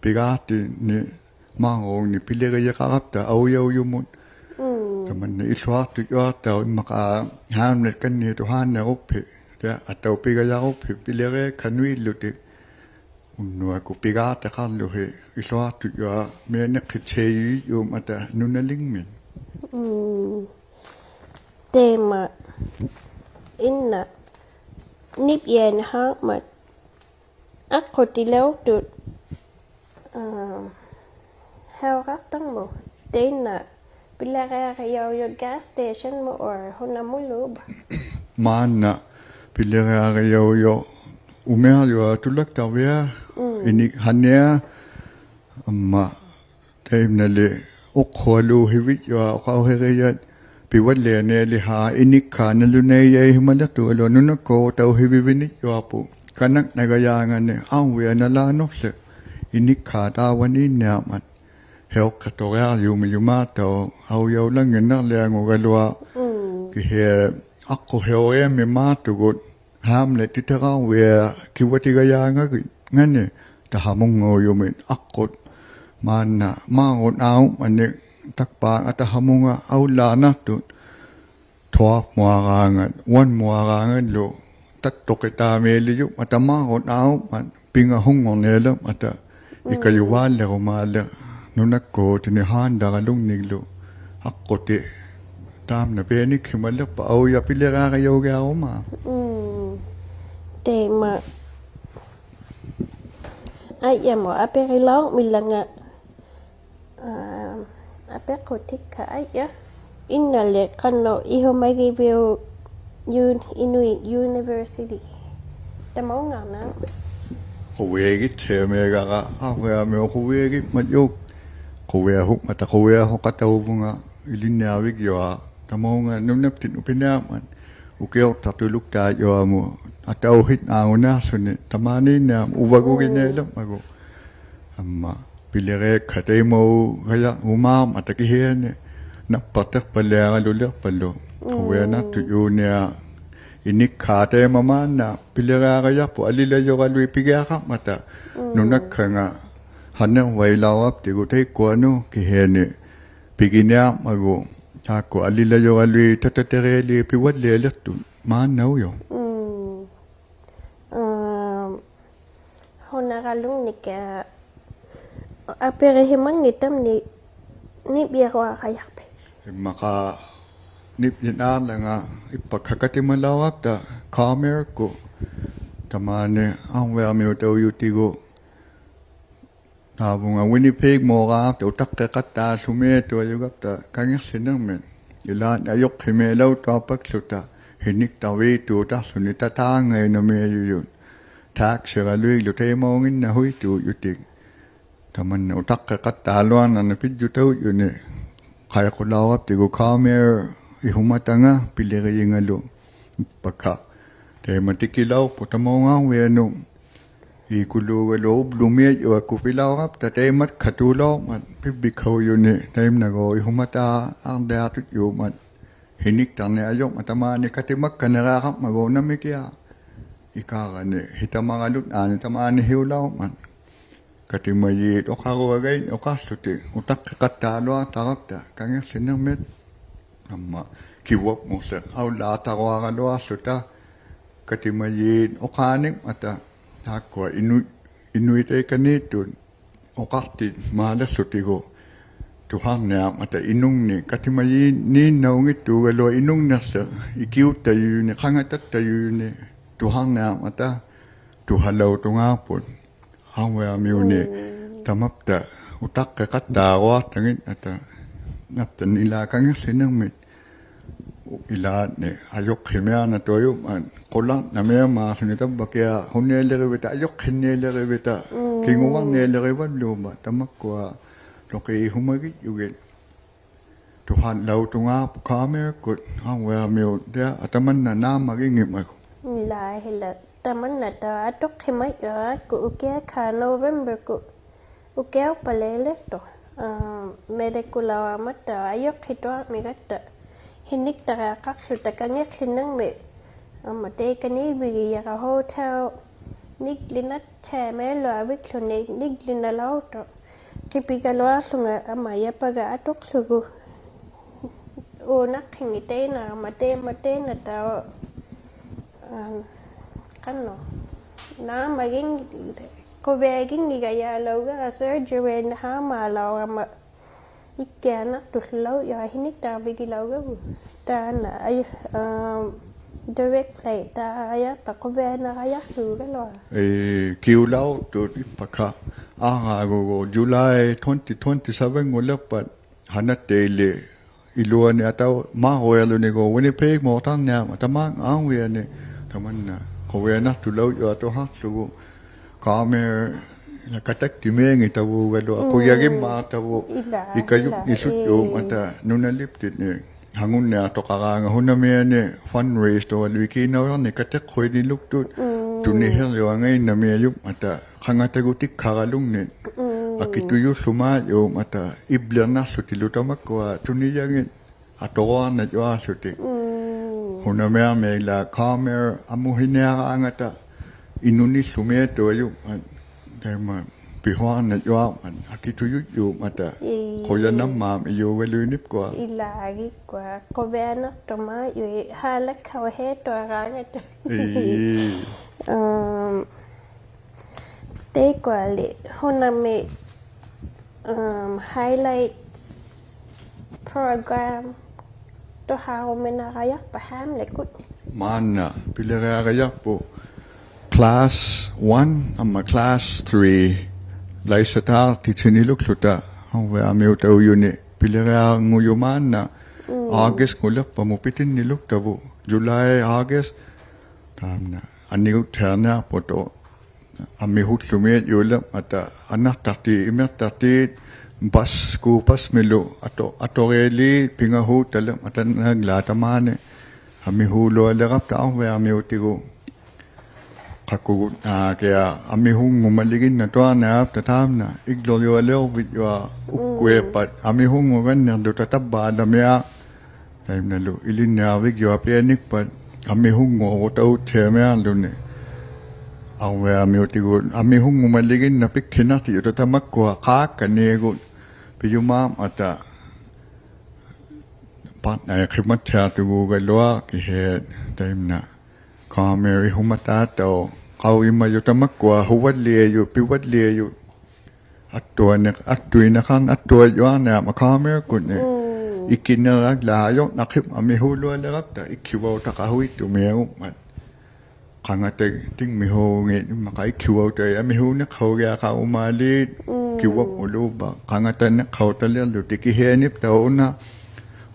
ᐱᒑᑎᓂ ᒪᕐᕉᖕᓂ ᐱᓕᕆᔨᖃᕋᑉᑕ ᐊᐅᔭᐅᔪᒧᑦ. ᒻᒻ. ᑕᒪᓐᓇ ᐃᓱᐊᖅᑐᔪᐊᖅᑕᐅᖅ ᐃᒻᒪᖄ ᕼᐋᒻᓇᒃᑲᓐᓂ ᑐᓵᓐᓇᕈᑉᓯ. ᑕ ᐊᑕᐅᐱᒐᔭᕈᑉᓯ ᐱᓕᕆᒃᓴᓐᓄᐃᓪᓗᑎᒃ. ᐅᓐᓄᐊᒃᑯᑦ ᐱᒑᑎᖃᕐᓗᓯ ᐃᓱᐊᖅᑐᔪᐊᕐᒥᐊᓐᓂᖅᑭᑦᓴᐃᔪᔪᒪᑕ ᓄᓇᓕᖕᒥ. ᒻᒻ. ᑕᐃᒪ ᐃᓐᓇ ᓂᑉ ᐃᐊᓐᓂᓵᕐᒪᑦ ᐊᖅᑯᑎᓚᐅᖅᑐᑦ, ᐋ, ᓴᐅᕋᖅᑕᕐᒧᑦ ᑕᐃᓐᓇ ᐱᓕᕆᐊᕆᔭᐅᔪᑦ gas station-ᒧᑦ or ᓱᓇᒧᓪᓘᕝᕙ? ᒫᓐᓇ ᐱᓕᕆᐊᕆᔭᐅᔪᑦ ᐅᒥᐊᕐᔪᐊᑦ ᑐᓚᒃᑕᕐᕕᐊᑦ, ᒻᒻ. ᐃᓂᒃ ᓴᓂᐊᑦ, ᐊᒻᒪ ᑕᐃᒪᓐᓇᓕ ᐅᖅᓱᐊᓘᓯᕕᒡᔪᐊᑦ ᐅᖃᐅᓯᕆᔭᑦ ᐱᕙᓪᓕᐊᓂᐊᓕᓵᑦ ᐃᓂᒃᓵᖅ ᓇᓗᓇᐃᔭᐃᓯᒪᓕᖅᑐᒐᓗᐊᑦ ᓄᓇᒃᑰᖅᑕᐅᓯᕕᕕᓂᕐᔪᐊᖅᐳᑦ ᑲᓇᖕᓇᒐᔮᖓᓂ ᐊᕐᕕᐊᓇᓛᓄᖅᖠᖅ ᐃᓂᒃᓵᖅ ᑖᕙᓃᓐᓂᐊᕐᒪᑦ. ᓯᐅᕿᑐᕆᐊᕐᔫᒥᔪᒫᑦᑕᐅᖅ ᐊᐅᔭᐅᓚᙱᓐᓇᕐᓕᐊᖑᒐᓗᐊᑦ. ᒻᒻ. ᑭᓯᐊᓂ ᐊᖅᑯᓯᐅᕆᐊᒻᒥᒫᖅᑐᒍᑦ ᕼᐋᒻᓚᑦ ᑎᑎᕋᕐᕕᐊᑦ ᑭᕙᑎᒐᔮᖓᒋ-, ᖓᓂ ᑕᖃᒧᙵᐅᔪᒥᒃ ᐊᖅᑯᑦ ᒫᓐᓇ ᒪᕐᕉᒃ ᐋᐅᒪᓂ ᑕᒃᐹᖓ ᑕᖃᒧᖓ ᐊᐅᓪᓛᓐᓇᖅᑐᑦ twelve-ᒧᐊᕌᖓᑦ, one-ᒧᐊᕌᖓᓪᓗ ᑕᑦᑐᕿᑖᒦᓕᔪᖕᒪᑕ ᒪᕐᕉᒃ ᐋᐅᒪᓂ ᐱᖓᓱᙳᕐᓂᐊᓕᕐᒪᑕ ᒻᒻ. ᐃᑲᔪᕚᓪᓕᕈᒫᓕᖅ ᓄᓇᒃᑰᑎᓂ ᓵᓐᑕᕋᓗᖕᓂᒡᓗ ᐊᖅᑯᑎ ᑖᒻᓇ ᐱᐊᓂᒃᓯᒪᓕᖅᐸᑦ ᐊᐅᔭ ᐱᓕᕆᐊᕆᔭᐅᒋᐊᕈᒫᖅ. ᒻᒻ. ᑕᐃᒪ ᐊᔾᔭᒧᑦ ᐊᐱᕆᓚᐅᕐᒥᓚᖓ, ᐋ, ᐊᐱᖅᑯᑎᒃᑲ ᐊᔾᔭ. ᐃᓐᓇᓕ ᖃᓄᖅ ᐃᓱᒪᒋᕕᐅᒃ ᔪᓐ-, Inuit University? ᑕᒪᐅᖓᓇ. ᖁᕕᐊᒋᑦᓯᐊᒥᒐᕋ ᐊᕐᕕᐊᒥᐅᒃ ᖁᕕᐊᒋᖕᒪᔪᖅ. ᖁᕕᐊᓱᖕᒪᑕ ᖁᕕᐊᓱᖃᑕᐅᕗᖓ ᐃᓕᓐᓂᐊᕐᕕᒡᔪᐊᖅ. ᑕᒪᐅᖓ ᓄᓇᑉᑎᑦ ᐅᐱᓂᐊᕐᒪᑦ ᐅᑭᐅᖅᑕᖅᑐᓗᒃᑖᔪᐊᒧᑦ ᐊᑕᐅᓯᖅ ᐋᖑᓇᖅᓱᓂ ᑕᒫᓃᓐᓂᐊᕐᒪᑦ ᐅᕙᒍᒋᓐᓂᐊᓕᕐᒪᒍ. ᐊᒻᒪ ᐱᓕᕆᐊᒃᓴᑦ ᑕᐃᒪᐅᒐᔭᕈᒫᕐᒪᑕ ᑭᓯᐊᓂ ᓇᑉᐸᖅᑎᖅᐸᓪᓕᐊᕋᓗ ᓕᖅᐸᓗ. ᒻᒻ. ᖁᕕᐊᓇᖅᑐᔫᓂᐊᖅ ᐃᓂᒃᓵᖅ ᑕᐃᒪ ᒫᓐᓇ ᐱᓕᕆᐊᕆᔭᖅᐳᖅ ᐊᓕᓚᔪᕋᓗᐃᑦ ᐱᒋᐊᖃᕐᒪᑕ. ᒻᒻ. ᓄᓇᒃᑲᖓ ᓴᓂᕐᕙᐃᓚᐅᕋᑉᑎᒍ ᑕᐃᒃᑯᐊᓄᑦ ᑭᓯᐊᓂ ᐱᒋᓂᐊᕐᒪᒍ ᑖᒃᑯᐊ ᐊᓕᓚᔪᕋᓗᐃᑦ ᑕᑕᑎᕆᐊᓖᑦ ᐱᕙᓪᓕᐊᓕᖅᑐᑦ ᒫᓐᓇᐅᔪᖅ. ᒻᒻ. ᐋᒻ, ᓱᓇᕋᓗᖕᓂᒃ, ᐋ, ᐊᐱᕆᓯᒪᙱᑕᒻᓂᒃ ᓂᑉ ᐃᐊᕈᐊᕋᔭᖅᐱᑦ? ᐃᒻᒪᖄ ᓂᑉ ᐃᓐᓇᓚᖓ ᐃᑉᐸᒃᓴᖅ ᑲᑎᒪᓚᐅᕋᑉᑕ Comair-ᑯᑦ ᑕᒫᓂ ᐊᕐᕕᐊᕐᒥᐅᑕᐅᔪᑎᒍ ᑖᕗᖓ Winnipeg-ᒨᕌᖅᑕ ᐅᑕᖅᑭᖃᑦᑕᓱᒥᐊᑐᐊᔪᒐᑉᑕ ᑲᖏᖅᖠᓂᕐᒥᑦ. ᐃᓛᓐᓂ ᐊᔪᖅᓯᒥᐊᓚᐅᑐᐊᖅᐸᒃᖢᑕ ᓯᓂᒃᑕᕕᑦᑑᑕᖅᖢᓂ ᑕᑖᖓᐃ ᓇᒥᐊᔪᔪᑦ. ᑖᒃᓯᕋᓗᐃᒡᓗ ᑕᐃᒪᐅᖏᓐᓇᓱᐃᑦᑑᔪᑎᒃ. ᑕᒪᓐᓇ ᐅᑕᖅᑭᖃᑦᑕᓗᐊᕐᓇᕐᓂᒃ ᐱᔾᔪᑕᐅᔪᓂᒃ ᖃᐃᖁᓚᐅᕋᑉᑎᒍ Comair ᐃᓱᒪᑕᖓ ᐱᓕᕆᔨᖓᓗ ᐃᑉᐸᒃᓴᖅ. ᑕᐃᒪ ᑎᑭᓚᐅᖅᐳᖅ ᑕᒪᐅᖔᕐᕕᐊᓄᑦ ᐃᑯᓘᒐᓗᐊᖅ ᐅᑉᓗᒥᐊᔪᐊᒃᑯᑦ ᐱᓚᐅᕋᑉᑕ ᑕᐃᒪᒃᓴᑐᓚᐅᕐᒪᑦ ᐱᕝᕕᒃᓴᐅᔪᓂᒃ ᑕᐃᒪᓐᓇᒎᖅ ᐃᓱᒪᑖᕐᓕᐊᖅᑐᔫᒻᒪᑦ ᓯᓂᒃᑕᕐᓂᖅ ᐊᔪᕐᒪᑦ ᑕᒫᓂ ᑲᑎᒪᒃᑲᓐᓂᕆᐊᖃᕐᒪᒎᖅ ᓇᒥᑭᐊᖅ. ᐃᑳᕋᓂ ᓯᑕᒪᕋᓗᓐᓈᓂ ᑕᒫᓂ ᓯᐅᓚᐅᕐᒪᑦ. ᑲᑎᒪᔩᑦ ᐅᖃᕈᐊᒐᐃᑦ ᐅᖃᖅᖢᑎᒃ ᐅᑕᖅᑭᖃᑦᑕᓗᐊᖅᑕᕋᑉᑕ ᑲᖏᖅᖠᓂᕐᒥᑦ. ᐊᒻᒪ ᑭᕗᐊᒻᒧᖅᓕ ᐊᐅᓪᓛᖅᑕᕈᐊᕋᓗᐊᖅᖢᑕ ᑲᑎᒪᔩᑦ ᐅᖄᓂᖕᒪᑕ ᑖᒃᑯᐊ ᐃᓄ-, ᐃᓄᐃᑕᐃᑲᓃᑦᑐᑦ ᐅᖃᖅᑎᒃ ᒫᓕᖅᖢᑎᒍ ᑐᓴᕐᓂᐊᕐᒪᑕ ᐃᓄᖕᓂᒃ ᑲᑎᒪᔩᓐᓃᓐᓇᐅᙱᑦᑑᒐᓗᐊᖅ ᐃᓄᖕᓂᖅᖢ ᐃᑭᐅᑦᑕᔪᔪᓂᒃ ᖃᖓᑕᑦᑕᔪᔪᓂᒃ ᑐᓴᕐᓂᐊᕐᒪᑕ ᑐᓴᓚᐅᑐᖔᖅᐳᑦ. ᐊᕐᕕᐊᕐᒥᐅᓂᒃ ᒻᒻ. ᑕᒪᑉᑕ ᐅᑕᖅᑭᖃᑦᑕᕈᐊᖅᑕᙱᓐᓇᑕ ᓇᑉᑕᓐᓂᓛᒃ ᑲᖏᖅᖠᓂᕐᒥᑦ. ᐃᓛᓐᓂ ᐊᔪᖅᓯᒥᐊᕐᓇᑐᐊᔪᒻᒪᑦ ᖁᓚᕐᓇᒥᐊᒻᒫᖅᖢᓂ ᑕᕝᕙᑭᐊᖅ ᓱᓐᓂᐊᓕᕆᕕᑕ ᐊᔪᖅᓯᓐᓂᐊᓕᕆᕕᑕ ᒻᒻ. ᑭᖑᕙᓐᓂᐊᓕᕆᕙᓪᓘᒻᒪᑦ ᑕᒪᒃᑯᐊ ᓱᕿ ᐃᓱᒪᒋᔾᔪᒋᑦ. ᑐᓴᓚᐅᑐᖔᖅᐳᑦ ᖃᒥᐊᒃᑯᑦ ᐊᕐᕕᐊᕐᒥᐅᑦ ᑎᐊ ᐊᑕᒪᓐᓇ ᓈᒻᒪᒋᙱᒻᒪᒍ. ᓛ ᓯᓚ ᑕᒪᓐᓇ ᑕ ᐊᑐᖅᓯᒪᔪᐊᒃᑯᑦ ᐅᑭᐊᒃᓵᖅ November-ᑯᑦ ᐅᑭᐅᑉᐸᓪᓕᐊᖅᑐᖅ. ᐊ, medical-ᓚᐅᕋᒪ ᑕ ᐊᔪᖅᓯᑐᐊᕐᒥᒐᑦᑕ ᓯᓂᒃᑕᕆᐊᖃᖅᖢᑕ ᑲᖏᖅᖠᓂᕐᒥ. ᐊᒻᒪ ᑕᐃᑲᓃᕕᒋᔭᕋ hotel ᓂᒡᓕᓇᑦᑎᐊᒻᒪᐃᓗᐊᕕᒡᓗᓂ ᓂᒡᓕᓇᓚᐅᖅᑐᖅ. ᕿᐱᒐᓗᐊᖅᖢᖓ ᐊᒻᒪ ᔭᐸᒐ ᐊᑐᖅᖢᒍ. ᐆᓇᖅᑭᖏᑦ ᑕᐃᓐᓇ ᐊᒻᒪ ᑕᐃᒪ ᑕᐃᓐᓇ ᑕᐅ, ᐊᒻ, ᖃᓄᖅ. ᓈᒻᒪᒋᓐ-, ᖁᕕᐊᒋᙱᒐᔭᓚᐅᕋ surgery-ᓂ ᓵᒪᓚᐅᕋᒪ ᐃᑭᐊᓇᖅᑐᓪᓚᐅᕐᔪᐊᖅ ᓯᓂᒃᑕᕐᕕᒋᓚᐅᕋᒃᑯ. ᑖᓐᓇ ᐊᔪ-, ᐊᒻ, direct flight ᑖᕐᕆᐊᖅᐸ ᖁᕕᐊᓇᕋᔭᖅᑑᒐᓗᐊᖅ. ᐄ, ᑭᐅᓚᐅᖅᑐᑦ ᐃᑉᐸᒃᓵᖅ ᐋᕐᕌᒍᒍᑦ July twenty twenty-seven-ᖑᓕᖅᐸᑦ ᓴᓇᑦᑕᐃᓕ ᐃᓗᐊᓂ ᐊᑕᐅ-, ᒪᕐᕈᐊᓗᓂᒎᖅ Winnipeg-ᒨᑕᕐᓂᐊᕐᒪᑕ ᒫᓐ ᐊᕐᕕᐊᓂ ᑕᒪᓐᓇ ᖁᕕᐊᓇᖅᑐᓚᐅᕐᔪᐊᑐᓵᖅᖢᒍ. ᒃᓵᒥ ᓚ ᑲᑕᒃᑎᒥᐊᙱᑕᕗᒐᓗᐊᖅ ᖁᔭᒋᒻᒫᑕᕗᑦ ᐃᓛ, ᐃᑲᔪᖕᓂᓱᒃᑑᒻᒪᑕ ᐃᓛ, ᐄ. ᓄᓇᓕᑉᑎᓐᓂ ᓴᖑᓐᓂᐊᖅᑐᖃᕌᖓᑦ ᓱᓇᒥᐊᓂ fundraise-ᑐᐊᓗᐃᑦ ᑮᓇᐅᔭᕐᓂᒃ ᑲᑎᖅᑯᐃᓐᓂᓗᒃᑐᑦ ᑐᓂᓯᕐᔪᐊᖓᐃᓐᓇᒥᐊᔪᒻᒪᑕ ᖃᖓᑕᒍᑎᒃᓴᕋᓗᖕᓂ ᐊᑭᑐᔪᓪᓗᒫᔪᒻᒪᑕ ᐃᑉᓕᕐᓇᖅᖢᑎᓪᓗ ᑕᒪᒃᑯᐊ ᑐᓂᔭᖏᑦ ᐊᑐᕈᐊᕐᓇᔪᐊᖅᖢᑎᒃ. ᓱᓇᒥᐊᕐᒥ ᐃᓛ ᒃᓵᒥ ᐊᒧᓯᓂᐊᕌᖓᑕ ᐃᓄᓂᓪᓗᒥᐊᑐᐊᔪᒻᒪᑦ ᑕᐃᒪ ᐱᓱᐊᕐᓇᔪᐊᕐᒪᑦ ᐊᑭᑐᔪᔪᒻᒪᑕ ᖁᔭᓇᒻᒫᒻ ᐃᔪᒐᓗᐃᓐᓂᑉᑯᐊ. ᐃᓛᒋᒃᑯᐊ ᖁᕕᐊᓇᖅᑐᒪᔪᐃᑦ ᓵᓚᒃᓴᐅᓯᑐᐊᕌᖓᑕ. ᐄ. ᐊᒻ, ᑕᐃᒃᑯᐊᓕ ᓱᓇᒥ, ᐊᒻ, highlights program ᑐᓴᕈᒥᓇᕋᔭᖅᐸ ᓵᒥᓂᒃᑯᑦ. ᒫᓐᓇ ᐱᓕᕆᐊᕆᔭᖅᐳᖅ class one ᐊᒻᒪ class three ᓚᐃᓴᑖᖅᑎᑦᑎᓂᓗᒃᖢᑕ ᐊᕐᕕᐊᕐᒥᐅᑕᐅᔪᓂ ᐱᓕᕆᐊᕐᖑᔪᒪᓐᓇ August-ᖑᓕᖅᐸᒧᑦ ᐱᑎᓐᓂᓗᒃᑕᕗᑦ July, August ᑖᒻᓇ ᐊᓂᒍᑦᑎᐊᕐᓂᐊᖅᐳᑦ ᐊᒥᓱᓪᓗᒥᐊᔪᓕᕐᒪᑕ ᐊᓈᑦᑕᖅᑏᑦ ᐃᒥᖅᑕᖅᑏᑦ bus, school bus-ᒥᓗ ᐊᑐ-, ᐊᑐᕆᓖᑦ ᐱᖓᓲᑦᑕᓕᕐᒪᑕ ᓇᒡᓚ ᑕᒫᓂ ᐊᒥᓲᓗᐊᓕᕋᑉᑕ ᐊᕐᕕᐊᕐᒥᐅᑎᒍᑦ ᖃᑯᒍᑦ ᐋᑭᐊ ᐊᒥᓱᙳᒪᓕᒋᓐᓇᑐᐊᕐᓂᐊᑉᑕ ᑖᒻᓇ ᐃᒡᓗᓕᐅᓕᐅᕕᔾᔪᐊᖅ ᐅᒃᑯᐃᖅᐸᑦ ᐊᒥᓱᙳᒪᓕᖕᓂᕐᓗᑕ ᑕᕝᕚᓚᒥᐊᖅ ᑕᐃᒪᓐᓇᓗ ᐃᓕᓐᓂᐊᕐᕕᒡᔪᐊᖅ ᐱᐊᓂᒃᐸᑦ ᐊᒥᓱᙳᕈᑕᐅᑦᑎᐊᕐᒥᐊᕐᓗᓂ. ᐊᕐᕕᐊᕐᒥᐅᑎᒍᑦ ᐊᒥᓱᙳᒪᓕᒋᓐᓇᖅ ᐱᒃᓯᓇᖅᑎᔪᑕ ᑕᒪᒃᑯᐊ ᖄᒃᑲᓐᓂᒍᑦ ᐱᔪᒫᕐᒪᑕ ᐸᑦᓇᐃᖅᓯᒪᑦᑎᐊᖅᑐᒍᒐᓗᐊᖅ ᑭᓯᐊ ᑕᐃᒪᓐᓇ ᒃᓵᒥ ᐃᓱᒪᑖᑦᑕᐅᖅ ᖃᐅᔨᒪᔪᑦ ᑕᒪᒃᑯᐊ ᓱᕙᓪᓕᐊᔪᑦ ᐱᕙᓪᓕᐊᔪᑦ ᐊᒃᑐᐊᓂ-, ᐊᒃᑐᐃᓂᖃᕐ-, ᐊᒃᑐᐊᔪᐊᕐᓂᐊᕐᒪᑦ ᒃᓵᒥᐅᒃᑯᓐᓂ. ᐃᑭᓂᕋᓪᓚ ᐊᔪᕐᓇᖅᓯᒪ ᐊᒥᓲᓗᐊᓕᕋᑉᑕ ᐃᒃᓯᕙᐅᑕᖃᓱᐃᑦᑐᒥᐊᕈᒻᒪᑦ. ᖃᖓᑕ ᑎᖕᒥᓲᖏᑦ ᐃᒻᒪᖄ ᐃᒃᓯᕙᐅᑕᐃᑦ ᐊᒥᓲᓂᖅᓴᐅᒋᐊᖃᕈᒫᓖᑦ ᑭᕙᒻᒧᓪᓘᕝᕙ ᖃᖓᑕᓂᖅᓴᐅᑕᓕᕐᓗᑎᒃ ᑭᓯᐊᓂᑉᑕᐅᖅ ᐅᓇ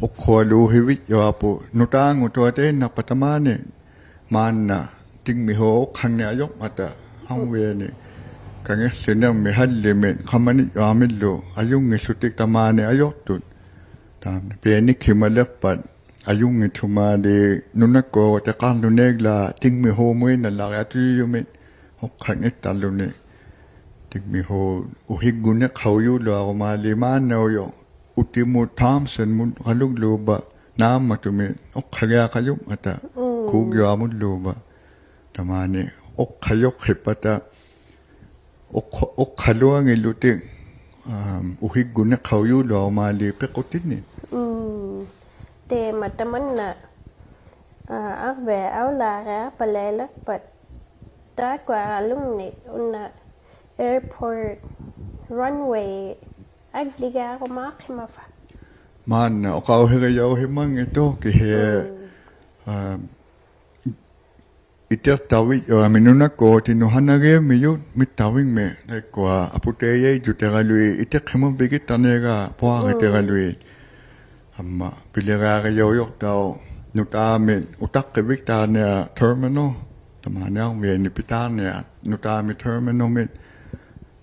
ᐅᖅᓱᐊᓘᓯᕕᒡᔪᐊᐳ ᓄᑖᖑᑐᐊᑦ ᑕᐃᓐᓇᖅᐸ ᑕᒫᓂ ᒫᓐᓇ ᑎᖕᒥᓲᑦ ᐅᖅᓴᖕᓂᐊᔪᕐᒪᑕ ᐊᕐᕕᐊᓂ ᑲᖏᖅᖠᓂᕐᒥ ᓴᓪᓕᒥ ᖃᒪᓂᔪᐊᕐᒥᓪᓗ ᐊᔪᙱᓱᑎᒃ ᑕᒫᓂ ᐊᔪᖅᑐᑦ. ᑖᒻᓇ ᐱᐊᓂᒃᓯᒪᓕᖅᐸᑦ ᐊᔪᙱᑦᓱᒫᓖᑦ ᓄᓇᒃᑯᐊᕈᑎᖃᕐᓗᓂᒡᓛᒃ ᑎᖕᒥᓲᒧᐃᓐᓇᓪᓚᕆᐊᑐᔪᒥᑦ ᐅᖅᓴᖕᓂᑦᑕᕐᓗᓂ. ᑎᖕᒥᓲᑦ ᐅᓯᒡᒍᓂᖅᓴᐅᔫᓗᐊᕈᒫᓖᑦ ᒫᓐᓇᐅᔪᖅ ᐅᑎᒧᑦ Thompson-ᒧᑦ ᖃᓗᒡᓘᕝᕙ ᓈᒻᒪᑐᒥ ᐅᖅᓴᒋᐊᖃᔪᒻᒪᑕ ᑰᒃᔪᐊᒧᓪᓘᕝᕙ. ᑕᒫᓂ ᐅᖅᓴᔪᖅᓯᑉᐸᑕ ᐅᖅ-, ᐅᖅᓴᓗᐊᙱᓪᓗᑎᒃ, ᐋᒻ, ᐅᓯᒡᒍᓂᖅᓴᐅᔫᓗᐊᕈᒫᓖᑦ ᐱᖁᑎᓂ. ᒻᒻ. ᑕᐃᒪ ᑕᒪᓐᓇ, ᐋ, ᐊᕐᕕᐊᑦ ᐊᐅᓚᕆᐊᖅᐸᓪᓚᐃᓕᖅᐸᑦ ᑖᒃᑯᐊᕌᓗᖕᓂ ᐅᓇ airport runway ᐊᒡᓕᒋᐊᕈᒫᖅᓯᒪᕙ. ᒫᓐᓇ ᐅᖃᐅᓯᕆᔭᐅᓯᒪᙱᑦᑐᖅ ᑭᓯᐊ, ᒻᒻ, ᐋᒻ, ᐃᑎᖅᑕᕕᒡᔪᐊᒥ ᓄᓇᒃᑯᑦ ᑎᓐᓄᑦ ᓴᓇᕆᐊᒻᒥᔪᑦ ᒥᑦᑕᕐᕕᖕᒥ ᑕᐃᒃᑯᐊ ᐊᐳᑕᐃᔭᐃᔾᔪᑎᕋᓗᐃᑦ ᐃᑎᖅᓯᒪᕝᕕᒋᑦᑕᕐᓂᕋ ᐳᐊᕆᑎᕋᓗᐃᑦ. ᒻᒻ. ᐊᒻᒪ ᐱᓕᕆᐊᕆᔭᐅᔪᖅᑕᐅᖅ ᓄᑖᒥ ᐅᑕᖅᑭᕕᒃᑖᕐᓂᐊᖅ terminal. ᑕᒫᓂ ᐊᕐᕕᐊᓂ ᐱᑖᕐᓂᐊᖅ ᓄᑖᒥ terminal-ᒥ.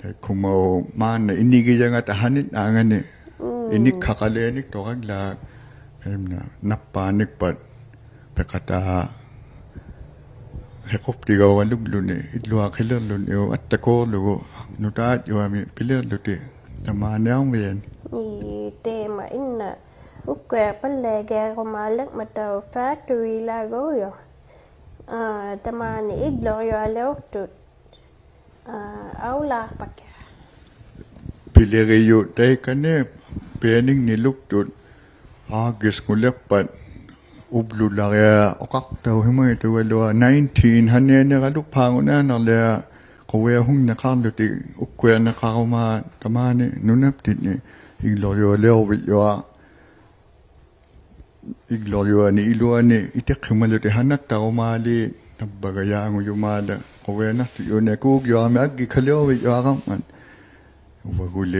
ᑕᐃᒃᑯᒪᐅᖅ ᒫᓐᓇ ᐃᓂᒋᔭᖓᑕ ᓴᓂᓐᓈᖓᓂ. ᒻᒻ. ᐃᓂᒃᓴᖃᓕᐊᓂᒃᑐᕋᓛᒃ. ᑕᐃᒪᓐᓇ ᓇᑉᐹᓂᒃᐸᑦ ᐱᖃᑖ ᕿᖁᑉᑎᒐᓗᐊᓗᒃᓗᓂ ᐃᓪᓗᐊᖅ ᕿᓕᕐᓗᓂ ᐅ ᐊᑦᑕᑰᕐᓗᒍ ᓄᑖᔾᔪᐊᒥ ᐱᓕᕐᓗᑎᒃ ᑕᒫᓂ ᐊᕐᕕᐊᓂ. ᐄ, ᑕᐃᒪ ᐃᓐᓇ ᐅᒃᑯᐊ ᐸᓪᓚᐃᒐᒃᑯᒪᓕᕐᒪᑕᐅᖅ ᕕᒃᑐᕆᓚᒍᔪᖅ. ᐋ, ᑕᒫᓂ ᐃᒡᓗᕐᔪᐊᓕᐅᖅᑐᑦ, ᐋ, ᐊᐅᓚᖅᐸᑭᐊᖅ. ᐱᓕᕆᔪᑦ ᑕᐃᑲᓂ ᐱᐊᓂᖕᓂᓗᒃᑐᑦ August-ᖑᓕᖅᐸᑦ ᐅᑉᓗᓪᓚᕆᐊᖅ ᐅᖃᖅᑕᐅᓯᒪᙱᑦᑐᒐᓗᐊᖅ nineteen ᓴᓂᐊᓂᕋᓗᒃ ᐸᖑᓇᓇᓕᐊ ᖁᕕᐊᓱᖕᓂᖃᕐᓗᑎᒃ ᐅᒃᑯᐊᓂᖃᕈᒪ ᑕᒫᓂ ᓄᓇᑉᑎᖕᓂ ᐃᒡᓗᕐᔪᐊᓕᐅᕐᕕᔪᐊᖅ. ᐃᒡᓗᕐᔪᐊᓂ ᐃᓗᐊᓂ ᐃᑎᖅᓯᒪᓪᓗᑎᒃ ᓴᓇᑦᑕᕈᒫᓖᑦ ᓇᑉᐸᒐᔮᖑᔪᒫᓚ ᖁᕕᐊᓇᖅᑐᔪᓂ ᑰᕐᔪᐊᒥ ᐊᒡᒋᒃᑲᓕᐅᕐᕕᔪᐊᕋᕐᒪᑦ. ᐅᕙᒍᓕ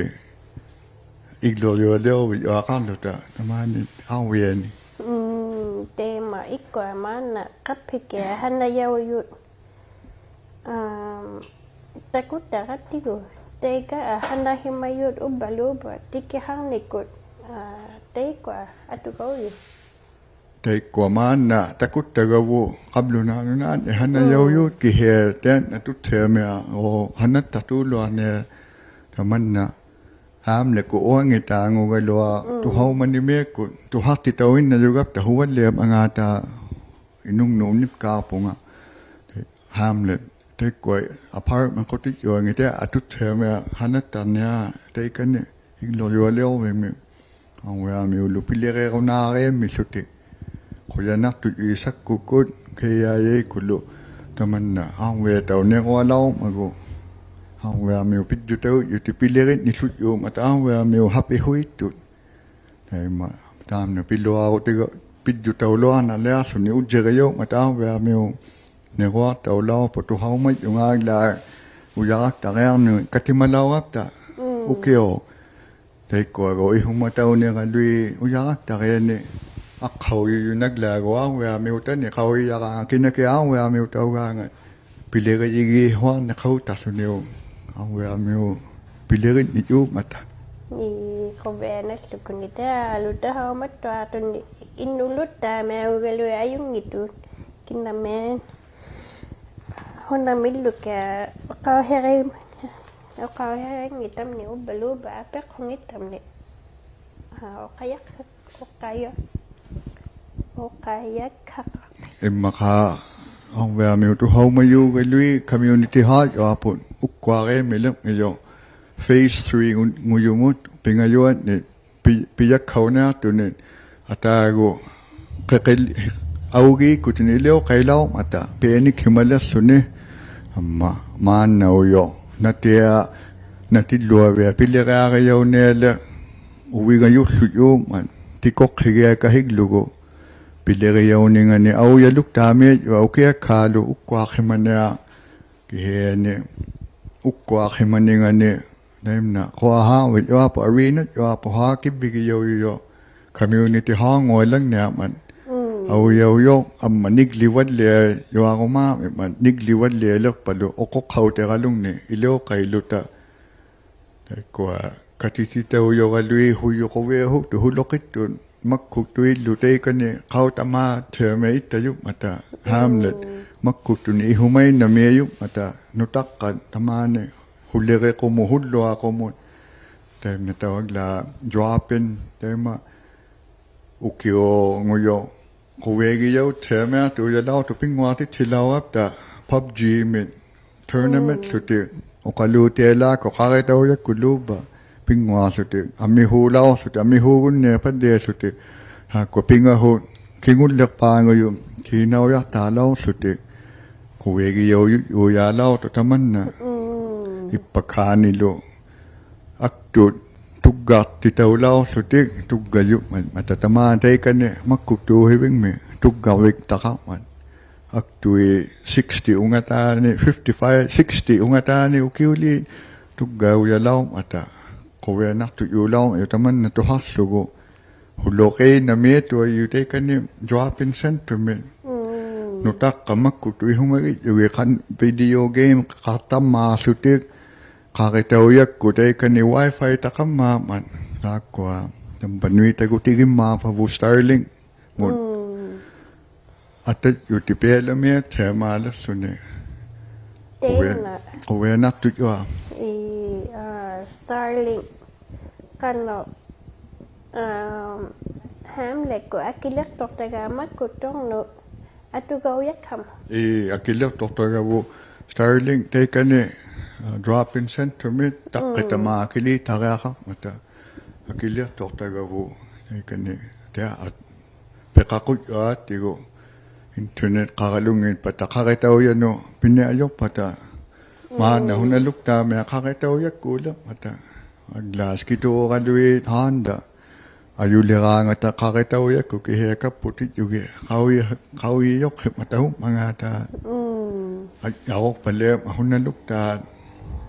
ᐃᒡᓗᕐᔪᐊᓕᐅᕐᕕᔪᐊᖃᕐᓗᑕ ᑕᒫᓂ ᐊᕐᕕᐊᓂ. ᒻᒻ, ᑕᐃᒪ ᐃᒃᑯᐊ ᒫᓐᓇ ᖃᑉᓯᑭᐊᖅ ᓴᓇᔭᐅᔪᑦ. ᐋᒻ, ᑕᑯᑦᑕᕋᑦᑎᒍ, ᑕᐃᑲ ᓴᓇᓯᒪᔪᑦ ᐅᕝᕙᓘᕝᕙ ᑎᑭᓴᕐᓂᑯᑦ, ᐋ, ᑕᐃᒃᑯᐊ ᐊᑐᒐᐅᔪᑦ. ᑕᐃᒃᑯᐊ ᒫᓐᓇ ᑕᑯᑦᑕᒐᕗᑦ ᖃᑉᓗᓈᑦ ᓄᓈᑦ ᓴᓇᔭᐅᔪᑦ ᒻᒻ. ᑭᓯᐊᓂ ᑖᓐᓇ ᑐᑦᓯᐊᒥᐊᖅ ᐅ ᓴᓇᑦᑕᖅᑐᓗᐊᕐᓂᐊᖅ ᑕᒪᓐᓇ ᓵᒻᓚᒃᑯᑦ ᐅᐊᙱᑖᖑᒐᓗᐊᖅ ᒻᒻ. ᑐᓴᐅᒪᓂᒥᐊᒃᑯᑦ ᑐᓴᖅᑎᑕᐅᐃᓐᓇᔪᒐᑉᑕ ᓱᕙᓪᓕᐊᑉ ᐊᖓᑕ ᐃᓄᖕᓄᑦ ᐅᓂᑉᑳᖅᐳᖓ. ᓵᒻᓚᒃ ᑕᐃᒃᑯᐊ apartment-ᖁᑎᔾᔪᐊᖏᑕ ᐊᑐᑦᓯᐊᒥᐊᖅ ᓴᓇᑦᑕᕐᓂᐊᖅ ᑕᐃᑲᓂ ᐃᒡᓗᕐᔪᐊᓕᐅᕐᕕᖕᒥ. ᐊᕐᕕᐊᒥᐅᓪᓗ ᐱᓕᕆᕈᓈᕆᒻᒥᓪᓗᑎᒃ. ᖁᔭᓇᖅᑐᔪᐃᑦ ᓴᒃᑯᒃᑯᑦ ᑲᐃᔭᐃᑯᓗ ᑕᒪᓐᓇ ᐊᕐᕕᐊᑕᐅᓂᕈᐊᓚᐅᕐᒪᒍ. ᐊᕐᕕᐊᒥᐅᑦ ᐱᔾᔪᑕᐅᔾᔪᑎᒃ ᐱᓕᕆᓐᓂᓱᔾᔫᒻᒪᑕ ᐊᕐᕕᐊᒥᐅᑦ ᓴᐱᓱᐃᑦᑐᑦ. ᑕᐃᒪ, ᑖᒻᓇ ᐱᓗᐊᕈᑎᒐ ᐱᔾᔪᑕᐅᓗᐊᓇᓕᐊᖅᖢᓂ ᐅᔾᔨᕆᔪᒻᒪᑕ ᐊᕐᕕᐊᒥᐅᑦ ᓂᕈᐊᖅᑕᐅᓚᐅᖅᐳᑦ ᑐᓴᐅᒪᔾᔪᖓᓚ ᐅᔭᕋᖅᑕᕆᐊᕐᓄᑦ ᑲᑎᒪᓚᐅᕋᑉᑕ. ᒻᒻ. ᐅᑭᐅᖅ. ᑕᐃᒃᑯᐊᒎᖅ ᐃᓱᒪᑕᐅᓂᕋᓗᐃᑦ ᐅᔭᕋᖅᑕᕆᐊᓂᒃ ᐊᖅᓴᐅᔪᔪᓇᓪᓚᒎᖅ ᐊᕐᕕᐊᒥᐅᑕᓂᒃ ᖃᐅᔨᔭᕋ ᑭᓇᑭᐊᖅ ᐊᕐᕕᐊᒥᐅᑕᐅᒑᖓ ᐱᓕᕆᔨᒌᓱᐊᕐᓂᖅ ᖃᐅᑕᖅᖢᓂᐅᒃ ᐊᕐᕕᐊᒥᐅᑦ ᐱᓕᕆᓐᓂᔫᒻᒪᑕ. ᐄ, ᖁᕕᐊᓇᓪᓗᒍ ᓂᑕᓗ ᑕᓴᐅᒪᑦᑐᐊᖅᑐᓂ ᐃᓄᓗᑦᑕᒥᐊᖑᒐᓗᐃᑦ ᐊᔪᙱᑦᑐᑦ ᑭᓇᒥᐊᓐ ᓱᓇᒥᓪᓗᑭᐊᖅ ᐅᖃᐅᓯᕆ-, ᐅᖃᐅᓯᕆᙱᑕᒻᓂᒃ ᐅᕝᕙᓘᕝᕙ ᐊᐱᖅᓱᙱᑕᒻᓂᒃ. ᐋ, ᐅᖃᔭᖅ-, ᐅᖃᔭ-, ᐅᖃᔭᒃᓴᖅ. ᐃᒻᒪᖄ ᐊᕐᕕᐊᒥᐅᑦ ᑐᓴᐅᒪᔫᒐᓗᐃᑦ community hall-ᔪᐊᐳᑦ ᐅᒃᑯᐊᕇᒻᒥᓕᕐᒥᔪᖅ phase three-ᖑ-, ᖑᔪᒧᑦ ᐱᖓᔪᐊᓐᓂᒃ ᐱ-, ᐱᔭᒃᓴᐅᓂᐊᖅᑐᓂᒃ ᐊᑖᒍ ᕿᕿᓪ-, ᐊᐅᒌᒃᑯᑎᓐᓂᒃ ᐃᓕᐅᖃᐃᓚᐅᕐᒪᑕ ᐱᐊᓂᒃᓯᒪᓕᖅᖢᓂ ᐊᒻᒪ ᒫᓐᓇᐅᔪᖅ ᓇᑎᐊ-, ᓇᑎᓪᓗᐊᕕᐊ ᐱᓕᕆᐊᕆᔭᐅᓂᐊᓕᖅ ᐅᕕᖓᔪᓪᓗᔫᒻᒪᑦ ᑎᑯᖅᓯᒋᐊᑲᓰᒡᓗᒍ ᐱᓕᕆᔭᐅᓂᖓᓂᒃ ᐊᐅᔭᓗᒃᑖᒥᐊᔪᐊᖅ ᐅᑭᐊᒃᓵᓗ ᐅᒃᑯᐊᖅᓯᒪᓂᐊᖅ ᑭᓯᐊᓂ ᐅᒃᑯᐊᖅᓯᒪᓂᖓᓂᒃ ᑕᐃᒪᓐᓇ ᖁᐊᓵᕐᕕᔪᐊᐳ, arena-ᔪᐊᐳ ᓵᑭᕝᕕᒋᔭᐅᔪᔪᖅ community hall-ᖑᐊᓪᓚᖕᓂᐊᕐᒪᑦ. ᒻᒻ. ᐊᐅᔭᐅᔪᖅ ᐊᒻᒪ ᓂᒡᓕᕙᓪᓕᐊᔪᐊᕈᒫᕐᕕᒻᒪᑦ, ᓂᒡᓕᕙᓪᓕᐊᓕᖅᐸᓗ ᐅᖁᖅᓴᐅᑎᕋᓗᖕᓂᒃ ᐃᓕᐅᖃᐃᓪᓗᑕ. ᑕᐃᒃᑯᐊ ᑲᑎᑎᑕᐅᔪᕋᓗᐃᑦ ᓱᔪᖁᕕᐊᓱᒃᑐᑦ ᓱᓗᕿᑦᑐᑦ ᒪᒃᑯᒃᑐᐃᓪᓗ ᑕᐃᑲᓂ ᖃᐅᑕᒫᑦᓯᐊᒥᐊᑦ ᐃᑦᑕᔪᒻᒪᑕ ᕼᐋᒻᓚᑦ. ᒻᒻ. ᒪᒃᑯᒃᑐᓂᒃ ᐃᓱᒪᐃᓐᓇᒥᐊᔪᒻᒪᑕ ᓄᑕᖅᑲᑦ ᑕᒫᓂ ᓱᓕᕆᖁᒧᑦ ᓱᓪᓗᐊᖁᒧᑦ. ᑕᐃᒪ ᑕᕝᕙᓪᓚ drop-in, ᑕᐃᒪ ᐅᑭᐅᖑᔪᖅ ᖁᕕᐊᒋᔭᐅᑦᓯᐊᒥᐊᖅᑐᖅ ᐅᔭᓚᐅᖅᑐᖅ ᐱᙳᐊᖅᑎᑦᓯᓚᐅᕋᑉᑕ PUBG-ᒥᒃ tournament-ᖢᑎᒃ, ᒻᒻ. ᐅᖃᓘᑎᐊᓛᒃᑯᑦ ᖃᕆᑕᐅᔭᒃᑯᓪᓘᕝᕙ ᐱᙳᐊᖅᖢᑎᒃ, ᐊᒥᓲᓚᐅᖅᖢᑎᒃ, ᐊᒥᓲᒍᓐᓃᖅᐸᓪᓕᐊᖅᖢᑎᒃ, ᓵᒃᑯᐊ ᐱᖓᓱᑦ ᑭᖑᓪᓕᖅᐹᖑᔪᑦ ᑮᓇᐅᔭᖅᑖᓚᐅᖅᖢᑎᒃ, ᖁᕕᐊᒋᔭᐅᔪᔪᔮᓚᐅᖅᑐᖅ ᑕᒪᓐᓇ. ᒻᒻ. ᐃᑉᐸᒃᓵᓂᓗ ᐊᒃᑐᑦ ᑐᒡᒐᖅᑎᑕᐅᓚᐅᖅᖢᑎᒃ, ᑐᒡᒐᔪᒻᒪᑕ ᑕᒫᓂ ᑕᐃᑲᓂ ᒪᒃᑯᒃᑑᓯᕕᖕᒥᒃ ᑐᒡᒐᕐᕕᒃᑕᖃᕐᒪᑦ. ᐊᒃᑐᐃᑦ sixty ᐅᖓᑖᓂᒃ, fifty-five, sixty ᐅᖓᑖᓂᒃ ᐅᑭᐅᓖᑦ ᑐᒡᒐᐅᔭᓚᐅᕐᒪᑕ. ᖁᕕᐊᓇᖅᑐᔫᓚᐅᕐᒪᑕ ᑕᒪᓐᓇ ᑐᓴᖅᖢᒍ. ᓱᓗᕿᓐᓇᒥᐊᑐᐊᔪᑦ ᑕᐃᑲᓂ drop-in center-ᒥ. ᒻᒻ. ᓄᑕᖅᑲᑦ ᒪᒃᑯᒃᑐᑦ ᐃᓱᒪᒋᔾᔪᒋᑦ ᖃᓐ-, video game ᖃᖅᑕᒻᒫᖅᖢᑎᒃ, ᖃᕆᑕᐅᔭᒃᑯᑦ ᑕᐃᑲᓂ Wi-Fi-ᑕᖃᒻᒫᕐᒪᑦ. ᓵᒃᑯᐊ ᑕᒻᐸᓄᐃᑕᒍᑎᒋᒻᒫᖅᐸᕗᑦ Starlink-ᒧᑦ. ᒻᒻ. ᐊᑕᔾᔪᑎᑦ ᐱᐊᓗᒥᐊᑦᓯᐊᒫᓕᖅᖢᓂ. ᖁᕕᐊ-, ᑕᐃᓐᓇ. ᖁᕕᐊᓇᖅᑐᔪᐊ. ᐄ, ᐋ, Starlink ᖃᓄᖅ, ᐋ, ᕼᐋᒻᓕᒃᑯᑦ ᐊᑭᓕᖅᑐᖅᑕᒐᒪ ᒃᑯᑦ ᑐᕐᓄᑦ ᐊᑐᒐᐅᔭᒃᓴᒪ. ᐄ, ᐊᑭᓕᖅᑐᖅᑕᒐᕗᑦ Starlink ᑕᐃᑲᓂ, ᐋ, drop-in center-ᒥᑦ ᑕᖅᑭᑕᒫᑦ ᒻᒻ. ᐊᑭᓖᑦᑕᕆᐊᖃᕐᒪᑕ. ᐊᑭᓕᖅᑐᖅᑕᒐᕗᑦ ᑕᐃᑲᓂ ᑎᐊ ᐊᑦ ᐱᖃᖁᔭᖅᑎᒍ internet-ᖃᕋᓗᙱᑉᐸᑕ ᖃᕆᑕᐅᔭᓄᑦ ᐱᓂᐊᔪᖅᐸᑕ. ᒫᓐᓇ ᒻᒻ. ᓱᓇᓗᒃᑖᒥᐊᑦ ᖃᕆᑕᐅᔭᒃᑰᓕᕐᒪᑕ. ᐊᒡᓛᑦ ᓯᑭᑑᒐᓗᐃᑦ ᓵᓐᑕ. ᐊᔪᓕᕌᖓᑕ ᖃᕆᑕᐅᔭᒃᑯᑦ ᑭᓯᐊ ᑲᑉᐳᑎᔾᔪᒋᑦ. ᖃᐅᔨ-, ᖃᐅᔨᔪᖅᓯᒪᑕ ᓱᒻᒪᖔᑕ. ᒻᒻ. ᐊ-, ᐊᔪᖅᐸᓕᐊᒪ ᓱᓇᓗᒃᑖᑦ.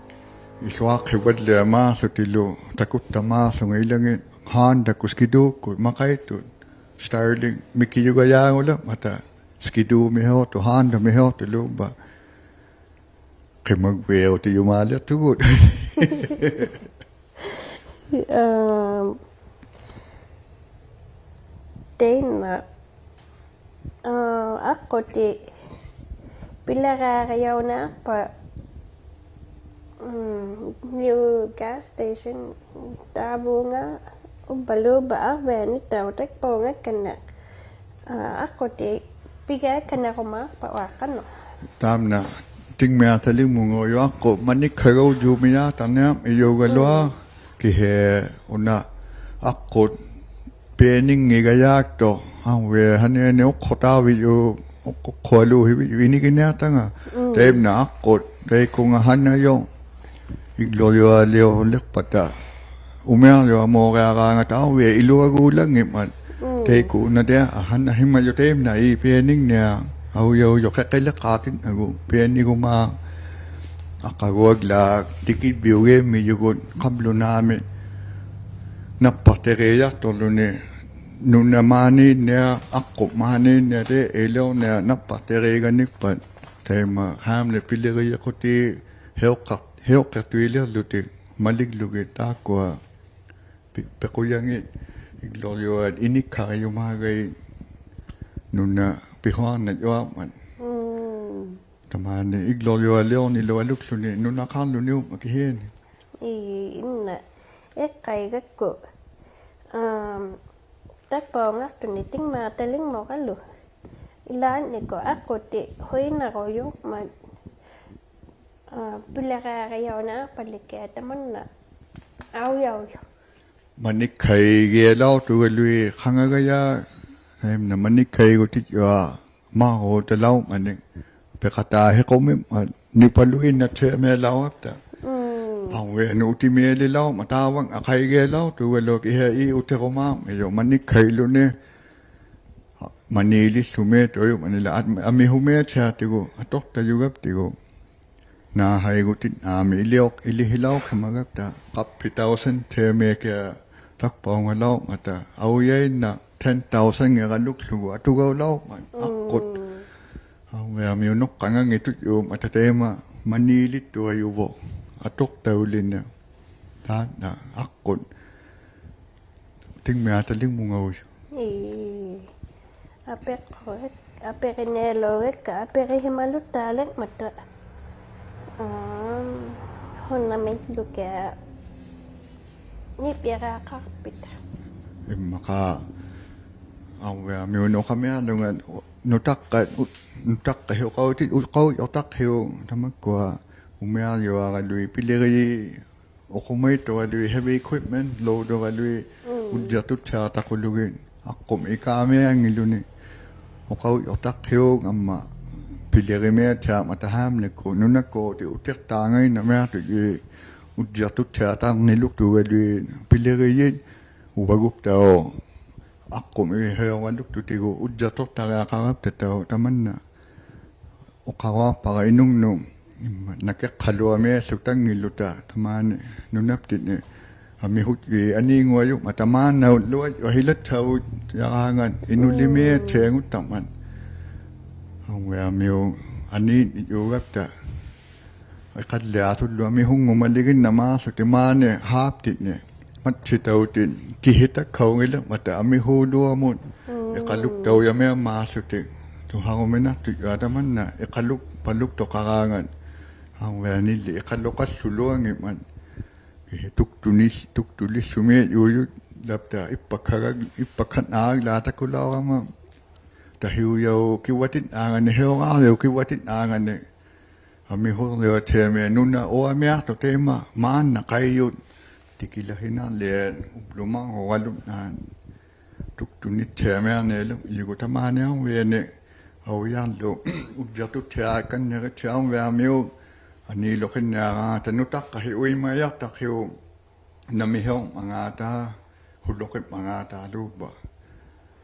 ᐃᓱᐊᖅᓯᕙᓪᓕᐊᒫᖅᖢᑎᓪᓗ ᑕᑯᑦᑕᒫᖅᖢᖓ ᐃᓚᖏᑦ ᖄᓐᑕᒃᑯᑦ ᓯᑭᑑᒃᑯᑦ ᒪᖃᐃᑦᑐᑦ Starlink ᒥᑭᔪᒐᔮᖑᓕᕐᒪᑕ ᓯᑭᑑᒥᓲᖅᑐᑦ ᖄᓐᑕᒥᓲᖅᑐᓪᓗ ᐅᕝᕙ ᕿᒪᒡᕕᐅᑎᔪᒫᓕᖅᑐᒍᑦ. ᐊᒻ, ᑕᐃᓐᓇ, ᐋ, ᐊᖅᑯᑎᑦ ᐱᓕᕆᐊᕆᔭᐅᓈᖅᐸᑦ, ᒻᒻ, new gas station ᑖᕗᖓ ᐅᕝᕙᓘᕝᕙ ᐊᕐᕕᐊᓂᒃ ᑕᐅᑕᒃᐸᐅᖓᒃᑲᓐᓂᖅ. ᐋ, ᐊᖅᑯᑎᑦ ᐱᒋᐊᒃᑲᓐᓂᕈᒫᖅᐸᑦ ᐅᐊᖅᑲᓄ. ᑖᒻᓇ ᑎᖕᒥᐊᑕᓕᖕᒧᖓᐅᔪᖅ ᐊᖅᑯᖅ ᒪᓂᒃᓴᒍᔾᔪᒥᔮᖅᑕᕐᓂᐊᖅ ᐃᔪᒐᓗᐊᖅ ᒻᒻ. ᑭᓯᐊ ᐅᓇ ᐊᖅᑯᑦ ᐱᐊᓂᙱᒐᔮᒃᑐᖅ ᐊᕐᕕᐊᑦ ᓴᓂᐊᓂᒃ ᐅᖅᓱᑖᕕᔪᖅ ᐅᖅ-, ᐅᖅᓱᐊᓘᓯᕕᔪᖅ ᐃᓂᒋᓂᐊᖅᑕᖓ. ᒻᒻ. ᑕᐃᒻᓇ ᐊᖅᑯᑦ ᑕᐃᑯᖓ ᓴᓇᔪᖅ ᐃᒡᓗᕐᔪᐊᓕᐅᓕᖅᐸᑕ ᐅᒥᐊᕐᔪᐊᒨᕆᐊᕌᖓᑕ ᐊᕐᕕᐊᑦ ᐃᓗᐊᒎᓚᙱᒻᒪᑦ. ᒻᒻ. ᑕᐃᑯᓐᓇᑎᐊᖅ ᓴᓇᓯᒪᔪᖅ ᑕᐃᒻᓇ ᐃ ᐱᐊᓂᖕᓂᐊᖅ ᐊᐅᔭᐅᔪᖅ ᕿᕿᓕᖅᑳᖅᑎᓐᓇᒍ ᐱᐊᓂᒍᒫᖅ. ᐊᖅᑲᒍᐊᒡᓛᒃ ᑎᑭᕝᕕᐅᒋᐊᒻᒥᔪᒍᑦ ᖃᑉᓗᓈᒥ ᓇᑉᐸᖅᑎᕆᔭᖅᑐᕐᓗᓂ ᓄᓇ ᒫᓃᓐᓂᐊᖅ ᐊᖅᑯᖅ ᒫᓃᓐᓂᐊᖅ ᑕᐃ ᐃᓕᐅᕐᓂᐊᖅ ᓇᑉᐸᖅᑎᕆᒐᓐᓂᒃᐸᑦ. ᑕᐃᒪ ᕼᐋᒻᓕ ᐱᓕᕆᔨᖁᑎ ᓯᐅᖅᑲᖅ-, ᓯᐅᖅᑭᖅᑐᐃᓕᕐᓗᑎᒃ ᒪᓕᒡᓗᒋᑦ ᑖᒃᑯᐊ ᐱ-, ᐱᖁᔭᖏᑦ ᐃᒡᓗᕐᔪᐊᑦ ᐃᓂᒃᓴᕆᔪᒫᒐᐃᑦ ᓄᓇ ᐱᓱᐊᕐᓇᔪᐊᕐᒪᑦ. ᒻᒻ. ᑕᒫᓂ ᐃᒡᓗᕐᔪᐊᓕᐅᕐᓂᓗᐊᓗᒃᖢᓂ ᓄᓇᖃᕐᓗᓂᐅᒻᒪᑦ ᑭᓯᐊᓂ. ᐄ, ᐃᓐᓇ ᐃᖅᑲᐃᒐᒃᑯ. ᐊᒻ, ᑕᒃᐸᐅᖓᖅᑐᓂ ᑎᖕᒪᑕᓕᖕᒧᖓᓗ. ᐃᓛᓐᓂᒃᑯᑦ ᐊᖅᑯᑎᑦ ᓱᐃᓇᕈᔪᖕᒪᑦ, ᐋ, ᐱᓕᕆᐊᕆᔭᐅᓈᖅᐸᓪᓕᑭᐊ ᑕᒪᓐᓇ ᐊᐅᔭᐅᔪᖅ. ᒪᓂᒃᓴᐃᒋᐊᓚᐅᖅᑐᒐᓗᐃᑦ ᖃᖓᒐᔭᖅ, ᑕᐃᒻᓇ ᒪᓂᒃᓴᐃᒍᑎᔾᔪᐊᖅ ᒪᕐᕉᒃᑕᓚᐅᕐᒪᓂᒃ. ᐱᖃᑖᓯᖁᒥᖕᒪᑦ ᓂᐸᓗᐃᓐᓇᑦᓯᐊᒥᐊᓚᐅᕋᑉᑕ. ᒻᒻ. ᐊᕐᕕᐊᓄᑦ ᐅᑎᒥᐊᓕᓚᐅᕐᒪᑦ ᑖᕙᙵᖃᐃᒋᐊᓚᐅᖅᑐᒐᓗᐊᖅ ᑭᓯᐊ ᐃ ᐅᑎᕈᒫᕐᒥᔪᖅ ᒪᓂᒃᓴᐃᓗᓂ. ᒪᓃᓕᓪᓗᒥ ᑐᔪᒪᓂᓛᒃ ᐊᑦ-, ᐊᒥᓱᒥᐊᑦᓯᐊᖅᑎᒍ ᐊᑐᖅᑕᔪᒐᑉᑎᒍ. ᓈᓴᐃᒍᑎᓐᓈᒥ ᐃᓕᐅᖅ-, ᐃᓕᓯᓚᐅᖅᓯᒪᒐᑉᑕ ᖃᑉᓯ thousand-ᑕᐃᒪᐃᑭᐊ ᑕᒃᐸᐅᖓᓚᐅᕐᒪᑕ ᐊᐅᔭᐃᓐᓇᖅ ten thousand-ᖑᕋᓗᒃᖢᒍ ᐊᑐᒐᐅᓚᐅᕐᒪᑦ ᐊᖅᑯᑦ. ᒻᒻ. ᐊᕐᕕᐊᒥᐅᑦ ᓄᖅᑲᖓᙱᑦᑐᔫᒻᒪᑕ ᑕᐃᒪ ᒪᓃᓕᑦᑐᐊᔪᕗᖅ ᐊᑐᖅᑕᐅᓕᓐᓂᒃ. ᑖᓐᓇ ᐊᖅᑯᑦ ᑎᖕᒥᐊᑕᓕᖕᒧᖓᐅᔪᖅ. ᐄ, ᐊᐱᖅᑯᕕᒃ-, ᐊᐱᕆᓂᐊᓘᕕᒃᑲ, ᐊᐱᕆᓯᒪᓗᑦᑖᓕᖕᒪᑕ. ᐊᒻ, ᓱᓇᒥᒡᓗᑭᐊᖅ ᓂᐱᕋᖃᖅᐱᑕ. ᐃᒻᒪᖄ ᐊᕐᕕᐊᒥᐅᑦ ᓄᖃᒥᐊᓗᖓ ᓄᑕᖅᑲ-, ᐅ-, ᓄᑕᖅᑲᓯᐅᖃᐅᑎ-, ᐅᖃᐅᔪᖅᑕᖅᓯᐅᒃ ᑕᒪᒃᑯᐊ ᐅᒥᐊᕐᔪᐊᕋᓗᐃᑦ ᐱᓕᕆᔩᑦ ᐅᖁᒪᐃᑦᑐᕋᓗᐃᑦ heavy equipment load-ᕋᓗᐃᑦ ᒻᒻ. ᐅᔾᔨᖅᑐᑦᓯᐊᖅᑕᖁᓗᒋᑦ ᐊᖅᑯᒻ ᐃᑳᒥᐊᙱᓗᓂ ᐅᖃᐅᔪᖅᑕᖅᓯᐅᒃ ᐊᒻᒪ ᐱᓕᕆᒥᐊᑦᓯᐊᕐᒪᑕ ᕼᐋᒻᓂᒃᑯᑦ ᓄᓇᒃᑰᑎ ᐅᑎᖅᑖᖓᐃᓐᓇᒥᐊᖅᑐᑦ ᐅᔾᔨᖅᑐᑦᓯᐊᖅᑕᕐᓂᓗᒃᑑᒐᓗᐃᑦ ᐱᓕᕆᔩᑦ ᐅᕙᒍᑉᑕᐅᖅ ᐊᖅᑯᒻ ᐃᓱᕆᐊᓗᒃᑐᑎᒍ ᐅᔾᔨᖅᑐᖅᑕᕆᐊᖃᕋᑉᑕᑦᑕᐅᖅ ᑕᒪᓐᓇ. ᐅᖃᕈᐊᖅᐸᕋ ᐃᓄᖕᓄᑦ, ᐃᒻᒪ, ᓇᑭᖅᓴᓗᐊᒥᐊᓱᒃᑕᙱᓪᓗᑕ ᑕᒫᓂ ᓄᓇᑉᑎᓐᓂ ᐊᒥᓱᑦ ᐊᓃᙳᐊᔪᖕᒪᑦ ᑕᒫᓐᓇᐅᓪᓗᐊᔪᖅ ᓯᓚᑦᓴᐅᔭᕌᖓᑦ ᐃᓄᓕᒥᐊᑦᓯᐊᖑᑦᑕᕐᒪᑦ. ᒻᒻ. ᐊᕐᕕᐊᒥᐅᑦ ᐊᓃᓐᓂᔫᒐᑉᑕ ᐃᖃᓪᓕᐊᖅᑐᓪᓗ ᐊᒥᓱᙳᒪᓕᒋᓐᓇᒫᖅᖢᑎᒃ ᒫᓂ ᓵᑉᑎᓐᓂ ᒪᑦᓯᑕᐅᑎᒃ ᑭᓯᑕᒃᓴᐅᙱᓕᕐᒪᑕ ᐊᒥᓲᓗᐊᒧᑦ ᒻᒻ. ᐃᖃᓗᒃᑕᐅᔭᒥᐊᒫᖅᖢᑎᒃ ᑐᓴᕈᒥᓇᖅᑐᔪᐊᑦ ᑕᒪᓐᓇ ᐃᖃᓗᒃᐸᓗᒃᑐᖃᕌᖓᑦ, ᐊᕐᕕᐊᓂᓪᓕ ᐃᖃᓗᖃᖅᖢᓗᐊᙱᒻᒪᑦ. ᑭᓯ ᑐᒃᑐᓂ, ᑐᒃᑐᓕᖅᓱᒥᔪᔪᑦ ᑕᑉᑕ ᐃᑉᐸᒃᓴᖅ, ᐃᑉᐸᒃᓴᖅ ᐋᒃᓛᑕᑯᓚᐅᕋᒪ. ᑕᓯᐅᔭᐅ ᑭᐅᕙᑎᓐᓈᖓᓂ, ᓯᐅᕌᓕᐅ ᑭᐅᕙᑎᓐᓈᖓᓂ. ᐊᒥᓱᕐᓗᐊᑦᓯᐊᒥᐊᑦ ᓄᓇ ᐅᐊᒥᐊᖅᑐᖅ ᑕᐃᒪ ᒫᓐᓇ ᖃᐃᔪᑦ. ᑎᑭᓚᓯᓇᕐᓕᐊᑦ ᐅᑉᓗᒪᕐᕈᕋᓗᒃ ᐋ ᑐᒃᑐᓂᑦᓯᐊᒥᐊᕐᓂᐊᓗᒃ, ᐃᓕᒍ ᑕᒫᓂ ᐊᕐᕕᐊᓂ ᐊᐅᔭᕐᓗ ᐅᔾᔨᖅᑐᑦᓯᐊᒃᑲᓐᓂᕆᑦᓯᐊᕐᕕᐊᒥᐅᑦ ᐊᓃᓗᖅᑭᓐᓂᐊᕌᖓᑕ ᓄᑕᖅᑲᓯ ᐅᐃᒪᔭᖅᑕᖅᓯᐅᒃ ᓇᒥᓯᐅᕐᒪᖔᑕ ᓱᓗᕿᒻᒪᖔᑕᓘᕝᕙ.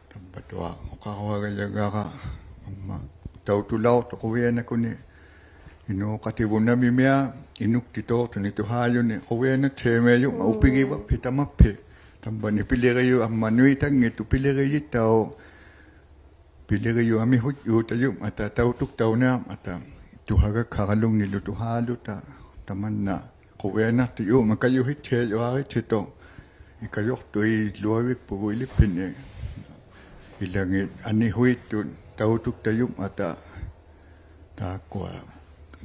ᑕᕝᕙᑐᐊᖅ ᐅᖃᕈᐊᒐᔭᒐᕋ ᐊᒻᒪ ᑕᐅᑐᓚᐅᖅᑐᖅ ᖁᕕᐊᓇᒃᑯᓂ ᐃᓅᖃᑎᕗᑦ ᓇᒥᒥᐊᑦ ᐃᓄᒃᑎᑑᖅᑐᓂ ᑐᓵᔪᓂ ᖁᕕᐊᓇᑦᓯᐊᒥᐊᔪᒻᒪᑦ ᐅᐱᒋᕙᑉᓯ ᑕᒪᑉᓯ. ᑕᕝᕙᓂ ᐱᓕᕆᔪᑦ ᐊᒻᒪ ᓄᐃᑕᙱᑦᑐᑦ ᐱᓕᕆᔨᑦᑕᐅᖅ ᐱᓕᕆᔪᑦ ᐊᒥᓱᔾᔫᑕᔪᒻᒪᑕ ᑕᐅᑐᒃᑕᐅᓂᐊᕐᒪᑕ ᑐᓴᒐᒃᓴᕋᓗᖕᓂᓗ ᑐᓵᓗᑕ ᑕᒪᓐᓇ ᖁᕕᐊᓇᖅᑐᔫᒻᒪᑦ ᑲᔪᓯᑦᓯᐊᔪᐊᕆᑦᓯᑐᖅ ᐃᑲᔪᖅᑐᐃᓗᐊᕕᒃᐳᒍ ᐃᓕᑉᐱᓂ ᐃᓚᖏᑦ ᐊᓂᓱᐃᑦᑐᑦ ᑕᐅᑐᒃᑕᔪᒻᒪᑕ ᑖᒃᑯᐊ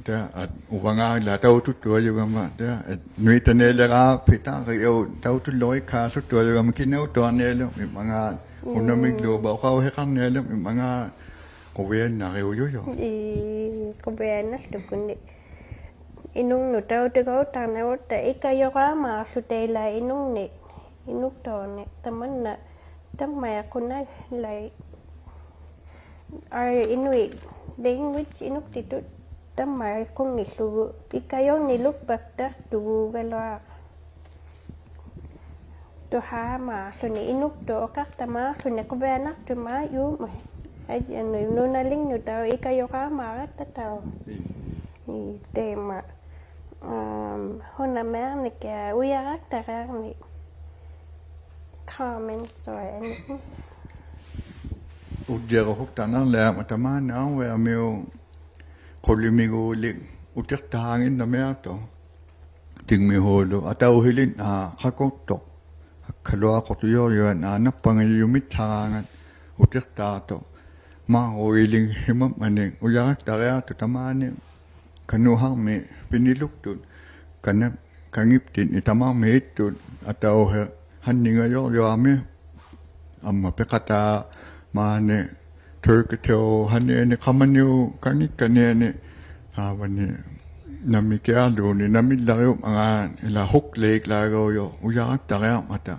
ᑕ ᐊᑦ ᐅᕙᖔᓪᓚᒃ ᑕᐅᑐᑦᑐᐊᔪᒐᒪ ᑕ ᐊᑦ ᓄᐃᑕᓐᓂᐊᓕᕌᑉᓯ ᑖᕆᐅ ᑕᐅᑐᓪᓗᕆᒃᓵᓱᑦᑐᐊᔪᒐᒪ ᑭᓇᐅᑐᐊᕐᓂᐊᓕᕐᒥᒻᒪᖔᑦ ᓱᓇᒥᒡᓘᕝᕙ ᐅᖃᐅᓯᖃᕐᓂᐊᓕᕐᒥᒻᒪᖔᑦ ᖁᕕᐊᓇᕆᐅᔪᔪᖅ. ᐄ, ᖁᕕᐊᓇᖅᓱᒃᑯᓐᓂ. ᐃᓄᖕᓄᑦ ᑕᐅᑐᒐᐅᑦᑕᕐᓂᕈᑦᑕ ᐃᑲᔪᕌᒫᖅᖢᑕ ᐃᓛ ᐃᓄᖕᓂ, ᐃᓄᒃᑕᐅᓂ, ᑕᒪᓐᓇ, ᑕᒪᐃᖁᓇᓪᓚᐃ. ᐋ, ᐃᓄᐃᑦ language ᐃᓄᒃᑎᑐᑦ ᑕᒪᐃᖁᙱᓪᓗᒍ ᐃᑲᔪᕐᓂᓗᒃᐸᒃᑕᖅᑐᒍᒐᓗᐊᖅ. ᑐᓵᒫᖅᖢᓂ ᐃᓄᒃᑐᑦ ᐅᖃᖅᑕᒫᖅᖢᓂ ᖁᕕᐊᓇᖅᑐᒫᔪᒻᒪᑦ. ᐊᔾᔭᓄᐃᑦ ᓄᓇᓕᖕᓄᑕᐅᖅ ᐃᑲᔪᕌᒫᕋᑦᑕᑕᐅᖅ. ᐄ, ᑕᐃᒪ, ᐊᒻ, ᓱᓇᒥᐊᕐᓂᑭᐊᖅ ᐅᔭᕋᒃᑕᕆᐊᕐᓂᖅ. Comments or anything? ᐅᔾᔨᕈᓱᒃᑕᕐᓇᓕᐊᒪ ᑕᒫᓂ ᐊᕐᕕᐊᒥᐅᑦ ᖁᓕᒥᒎᓕᒃ ᐅᑎᖅᑖᖏᓐᓇᒥᐊᖅᑐᖅ. ᑎᖕᒥᓲᓗ ᐊᑕᐅᓯᓕᓐᓈᖃᖁᖅᑐᖅ. ᐊᒃᓴᓗᐊᖁᖅᑐᔪᔪᐊᓐ ᐋ ᓇᑉᐸᖓᔪᒥᑦᓴᕌᖓᑦ ᐅᑎᖅᑖᖅᑐᖅ. ᒪᕐᕉᐃᓕᖅᓯᒪᒻᒪᓂ ᐅᔭᕋᒃᑕᕆᐊᖅᑐᖅ ᑕᒫᓂ ᑲᓄᓴᕐᒥ ᐱᓂᓗᒃᑐᑦ, ᑲᓇ-, ᑲᖏᑉᑎᓐᓂ ᑕᒪᕐᒥ ᐃᑦᑐᑦ, ᐊᑕᐅᓯᖅ ᓴᓐᓂᖓᔪᕐᔪᐊᒥ, ᐊᒻᒪ ᐱᖃᑖᒫᓂ, ᑐᑭᑕᐅ ᓴᓂᐊᓂ ᖃᒪᓂᐅᑉ ᑲᖏᒃᑲᓐᓂᐊᓂ, ᓵᕙᓂ ᓇᒥᑭᐊᓘᓐᓃᑦ ᓇᒥᓪᓚᕆᐅᑉᒪᖔᑦ, ᐃᓛ ᓱᒃᓖᒃᓛᒐᐅᔪᖅ, ᐅᔭᕋᒃᑕᕆᐊᕐᒪᑕ,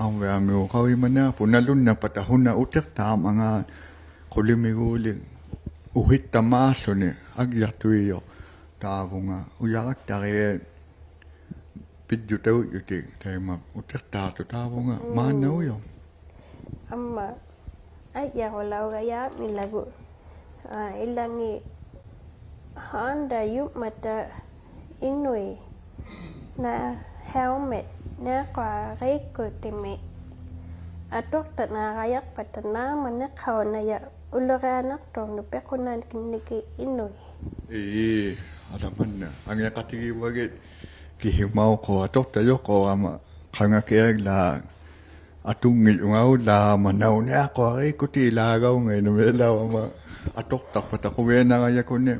ᐊᕐᕕᐊᒥᐅᑦ ᖃᐅᔨᒪᓂᐊᖅᐳᖅ ᓇᓗᓐᓇᐸᑕ ᓱᓇ ᐅᑎᖅᑖᒻᒪᖔᑦ, ᖁᓕᒥᒎᓕᒃ ᐅᓯᑦᑕᒫᖅᖢᓂ ᐊᒡᔭᖅᑐᐃᔪᖅ ᑖᕗᖓ ᐅᔭᕋᒃᑕᕆᐊᑦ ᐱᔾᔪᑕᐅᔾᔪᑎᒃ ᑕᐃᒪ ᐅᑎᖅᑖᖅᑐᖅ ᑖᕗᖓ ᒫᓐᓇᐅᔪᖅ. ᐊᒻᒪ ᐊᔾᔭᕈᓚᐅᒐᔭᕐᓂᓚᒍ, ᐋ, ᐃᓚᖏᑦ ᓵᓐᑕᔪᒻᒪᑕ ᐃᓄᐃᑦ ᓇ helmet ᓂᖅᑯᐊᕇᒃᑯᑎᒥ ᐊᑐᖅᑕᓈᕋᔭᖅᐸᑕ ᓈᒻᒪᓐᓂᖅᓴᐅᓇᔭᖅ ᐅᓗᕆᐊᓇᖅᑐᕐᓄᑦ ᐱᖁᓇᙱᒻᒥᒋᑦ ᐃᓄᐃᑦ. ᐄ, ᐊᓛ ᒫᓐᓇ. ᐊᖏᖃᑎᒋᕙᒋᑦ ᑭᓱᒪᐅᖅᑰᖅ ᐊᑐᖅᑕᔪᖅᑰᕋᒪ ᖃᖓᑭᐊᓪᓚᒃ ᐊᑐᙱᔪᖓᐅᓚᒪ ᓇᐅᓂᐊᖅᑯᐊᕇᒃᑯᑎᓚᒐᐅᖓ ᐃᓄᒥᓚᐅᕋᒪ ᐊᑐᖅᑕᖅᐸᑕ ᖁᕕᐊᓇᕋᔭᒃᑯᓂ.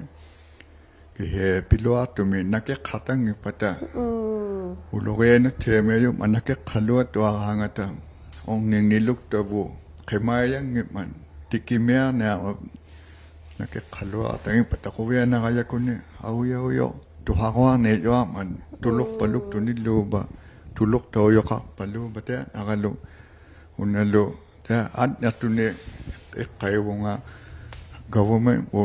ᑭᓯ ᐱᓗᐊᖅᑐᒥ ᓇᑭᖅᓴᖅᑕᙱᑉᐸᑕ. ᒻᒻ. ᐅᓗᕆᐊᓇᑦᓯᐊᒥᐊᔪᒻᒪᑦ ᓇᑭᖅᓴᓗᐊᑐᐊᕌᖓᑕ. ᐅᖕᓂᖕᓂᓗᒃᑕᕗᑦ ᕿᒪᐃᔭᙱᒻᒪᑦ ᑎᑭᒥᐊᕐᓂᐊᕐᒪᑦ ᓇᑭᖅᓴᓗᐊᖅᑕᙱᑉᐸᑕ ᖁᕕᐊᓇᕋᔭᒃᑯᓂ ᐊᐅᔭᐅᔪᖅ ᑐᓴᕈᐊᕐᓂᔪᐊᕐᒪᑦ ᑐᓗᖅᐸᓗᒃᑐᓂᓪᓘᕝᕙ ᑐᓗᖅᑕᐅᔪᖃᖅᐸᓘᕝᕙ ᑕᐃᓐᓇᕋᓗ ᐅᓇᓗ ᑕᐃ ᐊᓐᓇᑐᓂ ᐃᖅᑲᐃᕗᖓ ᒐᕙᒪ ᐅ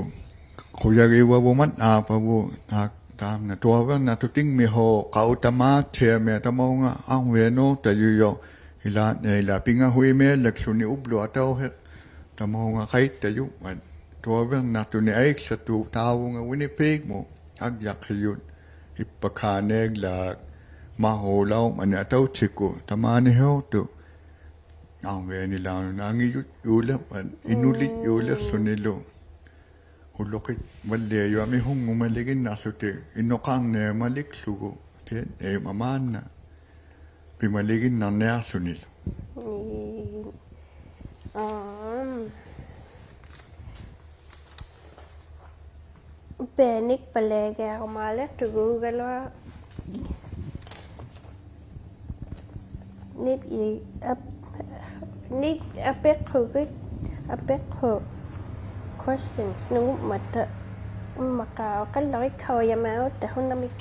ᖁᔭᕇᕙᕗᒪᑦ ᐋᐸᕗ ᑖ-, ᑖᒻᓇ ᑐᐊᕕᕐᓇᑐᑦ ᑎᖕᒥᓲᖅ ᖃᐅᑕᒫᑦᓯᐊᒥᐊᑦ ᑕᒪᐅᖓ ᐊᕐᕕᐊᓅᖅᑕᔪᔪᖅ ᐃᓛ, ᐃᓛ ᐱᖓᓱᐃᒥᐊᓪᓚᒃᖢᓂ ᐅᑉᓗ ᐊᑕᐅᓯᖅ ᑕᒪᐅᖓ ᖃᐃᑦᑕᔪᒻᒪᑦ ᑐᐊᕕᕐᓇᑐᓂ ᐊᐃᒃᓴᑐᑦ ᑖᕗᖓ ᐅᓂᐱᖕᒧᑦ ᐊᒡᔭᖅᓯᔪᑦ ᐃᑉᐸᒃᓵᓂᐊᓪᓚᒃ ᒪᕐᕉᓚᐅᕐᒪᓂ ᐊᑕᐅᑦᓯᒃᑯᑦ ᑕᒫᓂᓲᖅᑐᑦ ᐊᕐᕕᐊᓂᓚᐅᓄᑦ ᐊᖏᔪᔾᔫᓕᕐᒪᑦ ᐃᓄᓕᔾᔫᓕᖅᖢᓂᓗ ᐅᓗᕿᒃ ᕙᓪᓕᐊᔪᐊ ᒥᓱᖑᒪᓕᒋᓐᓇᖅᖢᑎᒃ ᐃᓄᖃᕐᓂᐊᒪᓕᒃᖢᒍ ᑕᐃ ᐃᒪᒫᓐᓇ ᐱᒪᓕᒋᓐᓇᕐᓂᐊᖅᖢᓂᓗ. ᐄ, ᐊᒻ, ᐱᓂᒃᐸᓪᓕᐊᕆᐊᕈᒫᓕᖅᑐᒍᒐᓗᐊᖅ. ᓂᑉ ᐃ-, ᐊᑉ-, ᓂᑉ ᐊᐱᖅᑯᒍᑦ, ᐊᐱᖅᑯᒍᑦ questions ᓄᒍᒻᒪᑕ, ᐅᒻᒪᖄ ᐅᖃᓪᓗᒃ ᐃᒃᑲᐅᔭᒻᒪᑦᑕ ᓱᓇᒥᒃ.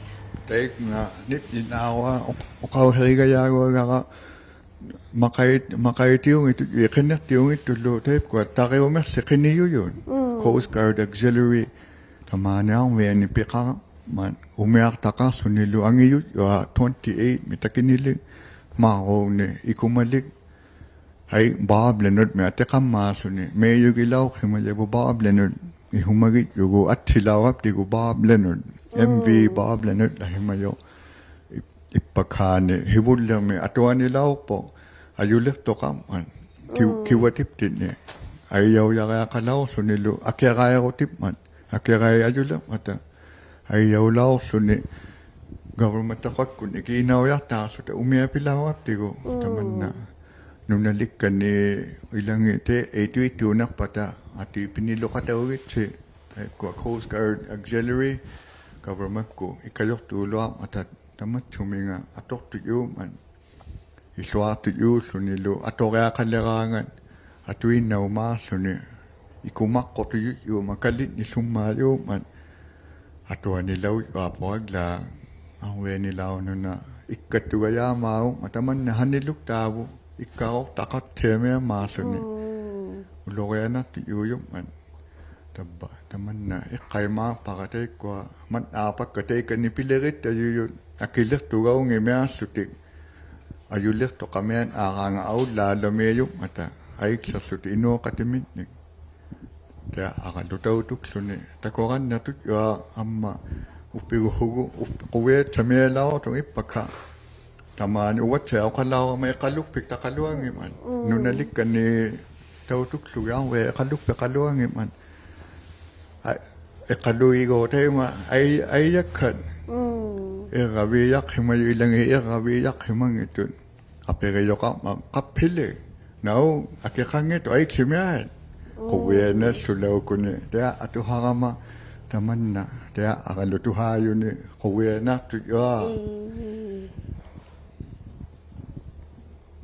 ᑕᐃᒃᑯᓇ ᓂᑉ ᐃᓐᓇᐅᐊ ᐅᖃᐅᓯᕆᒐᔮᒍᒐᕋ ᒪᖃᐃ-, ᒪᖃᐃᑎᐅᙱᑦᑐᑦ, ᐃ ᕿᓂᖅᑎᐅᙱᑦᑐᓪᓗ ᑕᐃᒃᑯᐊ ᑕᕆᐅᒥᖅᖠ ᕿᓂᔪᔪᑦ. ᒻᒻ. Coast Guard Auxiliary ᑕᒫᓂ ᐊᕐᕕᐊᓂ ᐱᖃᕐᒪᑦ ᐅᒥᐊᖅᑕᖃᖅᖢᓂᓗ ᐊᖏᔪᔪᐊ twenty-eight-ᒥ ᑕᑭᓂᓕᒃ ᒪᕐᕉᖕᓂ ᐃᑯᒪᓕᒃ. ᐊᐃ, Bob Leonard-ᒥ ᐊᑎᖃᒻᒫᖅᖢᓂ. ᒪᔪᒋᓚᐅᖅᓯᒪᔭᕗᑦ Bob Leonard. ᐃᓱᒪᒋᔾᔪᒍᑦ ᐊᑦᓯᓚᐅᕋᑉᑎᒍ Bob Leonard. ᒻᕼ. M V Bob Leonard ᐊᓯᒪᔪᖅ. ᐃᑉ-, ᐃᑉᐸᒃᓵᓂ ᓯᕗᓪᓕᕐᒥ ᐊᑐᐊᓂᓚᐅᖅᐳᖅ ᐊᔪᓕᖅᑐᖃᕐᒪᑦ. ᑭᐅ-, ᒻᒻ. ᑭᐅᕙᑎᑉᑎᖕᓂ. ᐊᐃᔭᐅᔭᕆᐊᖃᓚᐅᖅᖢᓂᓗ ᐊᑭᕋᐃᕈᑎᑉᒪᑦ. ᐊᑭᕋᐃᑦ ᐊᔪᓕᕐᒪᑕ. ᐊᐃᔭᐅᓚᐅᖅᖢᓂ government-ᖃᒃᑯᓐᓂ ᑮᓇᐅᔭᖅᑖᖅᖢᑕ ᐅᒥᐊᐱᓚᐅᕋᑉᑎᒍ. ᒻᒻ. ᑕᒪᓐᓇ ᓄᓇᓕᒃᑲᓐᓂ ᐃᓚᖏᑦ ᐃᑐᐃᑦᑑᓂᖅᐸᑕ ᐊᑏ ᐱᓂᓗᖃᑕᐅᒋᑦᓯ. ᑕᐃᒃᑯᐊ Coast Guard Auxiliary government-ᑯᑦ ᐃᑲᔪᖅᑑᓗᐊᕐᒪᑕ ᑕᒪᑦᓱᒥᖓ ᐊᑐᖅᑐᔫᒻᒪᑦ. ᐃᖢᐊᖅᑐᔫᖢᓂᓗ ᐊᑐᕆᐊᖃᓕᕌᖓᑦ ᐊᑐᐃᓐᓇᐅᒫᖅᖢᓂ ᐃᑯᒪᖅᑯᖅᑐᔫᔪᒪ ᑲᓕᓐᓂᓲᒻᒪᔪᒻᒪᑦ. ᐊᑐᐊᓂᓚᐅᔪᐊᐳᐊᒡᓛᒃ ᐊᕐᕕᐊᓂᓚᐅᓄᓇ ᐃᒃᑲᑦᑐᒐᔮᒫᖑᒻᒪᑦ ᑕᒪᓐᓇ ᓴᓂᓗᒃᑖᕗᑦ ᐃᒃᑲᕈᖅᑕᖃᑦᑎᐊᒥᐊᒫᖅ ᓱᓂ. ᒻᒻ. ᐅᓗᕆᐊᓇᖅᑐᔫᔪᒻᒪᑦ. ᑕᕝᕙ, ᑕᒪᓐᓇ ᐃᖅᑲᐃᒫᖅᐸᕋ ᑕᐃᒃᑯᐊ, ᒪᑦᓈᐸᒃᑲ ᑕᐃᑲᓂ ᐱᓕᕆᑦᑕᔪᔪᑦ, ᐊᑭᓕᖅᑐᒐᐅᙱᒥᐊᖅᖢᑎᒃ. ᐊᔪᓕᖅᑐᖃᒥᐊᖅ ᐋᕌᖓ ᐊᐅᓪᓛᓪᓚᒥᔪᒻᒪᑕ, ᐊᐃᒃᓴᖅᖢᑎᒃ ᐃᓅᖃᑎᒥᓐᓂᒃ. ᑕᐃᔭ ᐊᕋᓗᑕᐅᑐᒃᖢᓂ, ᑕᑯᕋᓐᓂᖅᑐᔾᔪᐊᖅ ᐊᒻᒪ ᐅᑉᐱᒍᓱᒍ, ᐅᑉ-, ᖁᕕᐊᑦᓴᒥᐊᓚᐅᖅᑐᖅ ᐃᑉᐸᒃᓴ. ᑕᒫᓂ ᐅᕙᑦᓯᐊᖅ ᐅᖃᓚᐅᕋᒪ ᐃᖃᓗᒃᐱᒃ ᑕᖃᓗᐊᙱᒻᒪᑦ. ᒻᒻ. ᓄᓇᓕᒃᑲᓐᓂ ᑕᐅᑐᒃᖢᒋᐊᕐᕕᐊ ᐃᖃᓗᒃᐱᖃᓗᐊᙱᒻᒪᑦ. ᐊ, ᐃᖃᓗᐃᒎᖅ ᑕᐃᒪ ᐊᐃ-, ᐊᐃᔭᒃᓴᑦ. ᒻᒻ. ᐃᕐᕋᕕᔭᖅᓯᒪᔪᑦ ᐃᓚᖏᑦ ᐃᕐᕋᕕᔭᖅᓯᒪᙱᑦᑐᑦ. ᐊᐱᕆᔪᖃᕐᒪᑦ ᖃᑉᓯᓕᒃ. ᓇᐅᒃ ᐊᑭᖃᙱᑦᑐᖅ ᐊᐃᒃᓱᒥᐊᑦ. ᒻᒻ. ᖁᕕᐊᓇᓱᓚᐅᒃᑯᓂ. ᑕᐃᔭ ᐊᑐᓴᕋᒪ ᑕᒪᓐᓇ. ᑕᐃᔭ ᐊᕋᓗᑐᓵᔪᓂ ᖁᕕᐊᓇᖅᑐᔾᔪᐊᖅ. ᐄ.